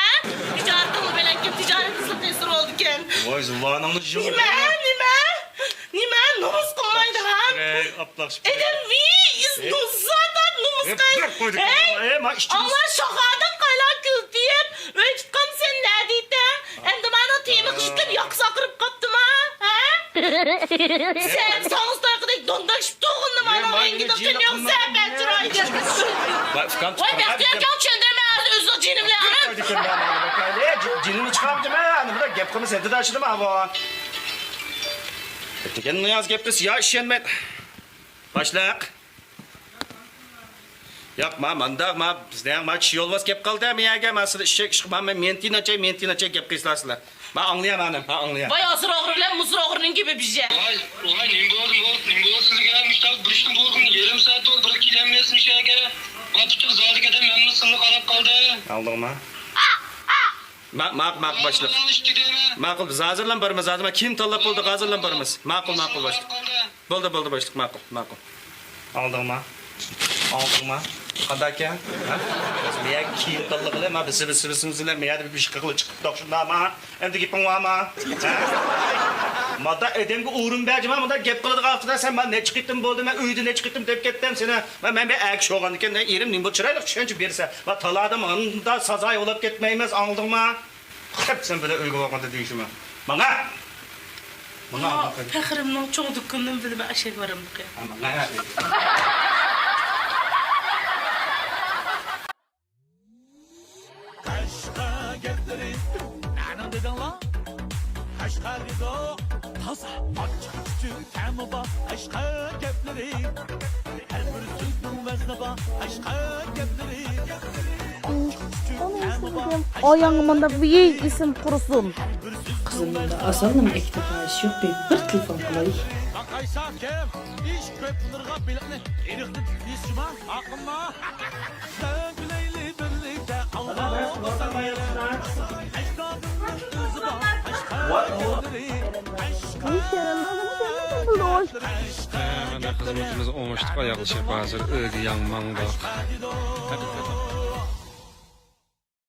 تىجارىتىڭ بىلەنكىن، تىجارىتىڭىز قىيسىر بولىدىكەن. ۋاي، زۇۋانىڭنى يۇم. نېمە، نېمە؟ نېمە نومۇس قىلمايدىغان؟ ئەي، ئاپلاق شىپرەي. ئەدەم ۋىي، ئىز نومۇس زادات نومۇس قىل. ھەي، ئاڭلا شاخادىن قايلا كۈلتىيىپ، ئۆي تۇتقان سەن نەدىتە؟ ئەمدى مانا تېما قىزىتىپ ياقىسى ئاقىرىپ قاپتىما؟ ھە؟ سەن ساڭزا تايقىدەك دونداكشىپ تۇرغىنىما مانا ئەڭگىدە قېنىڭ سەپەت چىرايدىن. ۋاي، ئۇكام، ۋاي، بەختىيار ئاكاڭ چۈشەندۈرمەي ھازىر ئۆزىڭ جېنىم بىلەن. جېنىمنى چىقارمىدىم، ئەنە بۇنداق گەپ قىلما سەن تېداشىدىم ئاۋۇ. دېگەن نىياز گەپ قىلسا يا ئىشەنمەي. باشلىق. ياق، ما، مانداق، ما، بىزنىڭ، ما، چىشى يولۋاس كەپ قالدى، ما يەرگە، ما، سىلەر ئىششەك ئىشقا، ما، مېنتىناچاي، مېنتىناچاي گەپ قىلىسىلەر سىلەر. ما، ئاڭلىيا، مانا، ما، ئاڭلىيا. ۋاي، ھازىر ئوغرى بىلەن مۇسۇر ئوغرىنىڭ گېپى بىر. ۋاي، ۋاي، نېمە بولدى، نېمە بولدى، نېمە بولدى سىلەرگە؟ مۇشۇنداق بىر ئىشتىن بولدۇم، يېرىم سائەت بولدى، بىر كېلەلمەيسىز مۇشۇ يەرگە. ما، پۈتۈن زالدىكى ئادەم مەن سىلەرنى قاراپ قالدى. ئاڭلىدىڭما؟ ما، ما، ماقۇل باشلىق. ماقۇل، ھازىرلا بارىمىز، ھازىر ما كىيىم تاللاپ بولدۇق، ھازىرلا بارىمىز. ماقۇل، ماقۇل باشلىق. بولدى، بولدى باشلىق، ماقۇل، ماقۇل. ئاڭلىدىڭما؟ ئاڭلىدىڭما؟ قانداق ئىكەن؟ ھە؟ بىز بۇ يەرگە كىيىم تاللىغىلى، ما بىز، بىز، بىز، بىز بىلەن بۇ يەردە بىر ئىش قىلغىلى چىقىپتۇق، شۇنداقما؟ ئەمدى گېپىڭ بارمۇ؟ ھە؟ مادا ئادەمگە ئورۇن بەرجىما، مۇنداق گەپ قىلىدىغان ۋاقتىدا سەن مانا نەچچە قېتىم بولدى، مەن ئۆيدە نەچچە قېتىم دەپ كەتتىم سېنى. مەن، مەن بىر ئەركىشى بولغاندىكىن، ئېرىم نېمە بولدى، چىرايلىق چۈشەنچە بېرىسەن. ما تالادا مانداق سازايى بولاپ كەتمەيمىز، ئاڭلىدىڭما؟ خەپ سەن بىلەن ئۆيگە بارغاندا دېيىشىمەن. ماڭا! ماڭا! پەخرىمنىڭ چوڭ دۇكىنىدىن بىلمە ئەشەك بارمىقى. ھە، ماڭا! تازا ئاچچىق، چۈچۈك تەمى بار ئەشقە گەپلىرى. ھەر بىر سۆزنىڭ ۋەزنى بار ئەشقە گەپلىرى. ئۇنى ئېسىمدىن ئاياڭغا مانداق بىر ئېسىم قۇرۇسۇن. قىزىم، مۇنداق ئاسانلا ئەكېتىپ قويۇش يوق، بىر تېلېفون قىلاي. باقايسا كىم ئىش كۆپ قىلىرغا بېلىقنى ئېرىقتىن تېشىما ئاقىما. سۆزلەيلى بىرلىكتە ئالغا باسايلى. ئەجدادىمنىڭ ئىزى بار ئەشقە گەپلىرى. ئەشقە گەپلىرى. قېرىنداشىمىز ئوڭۇشلۇق ئاياغلىشىپ ھازىر ئۆيگە ياڭ ماڭدۇق.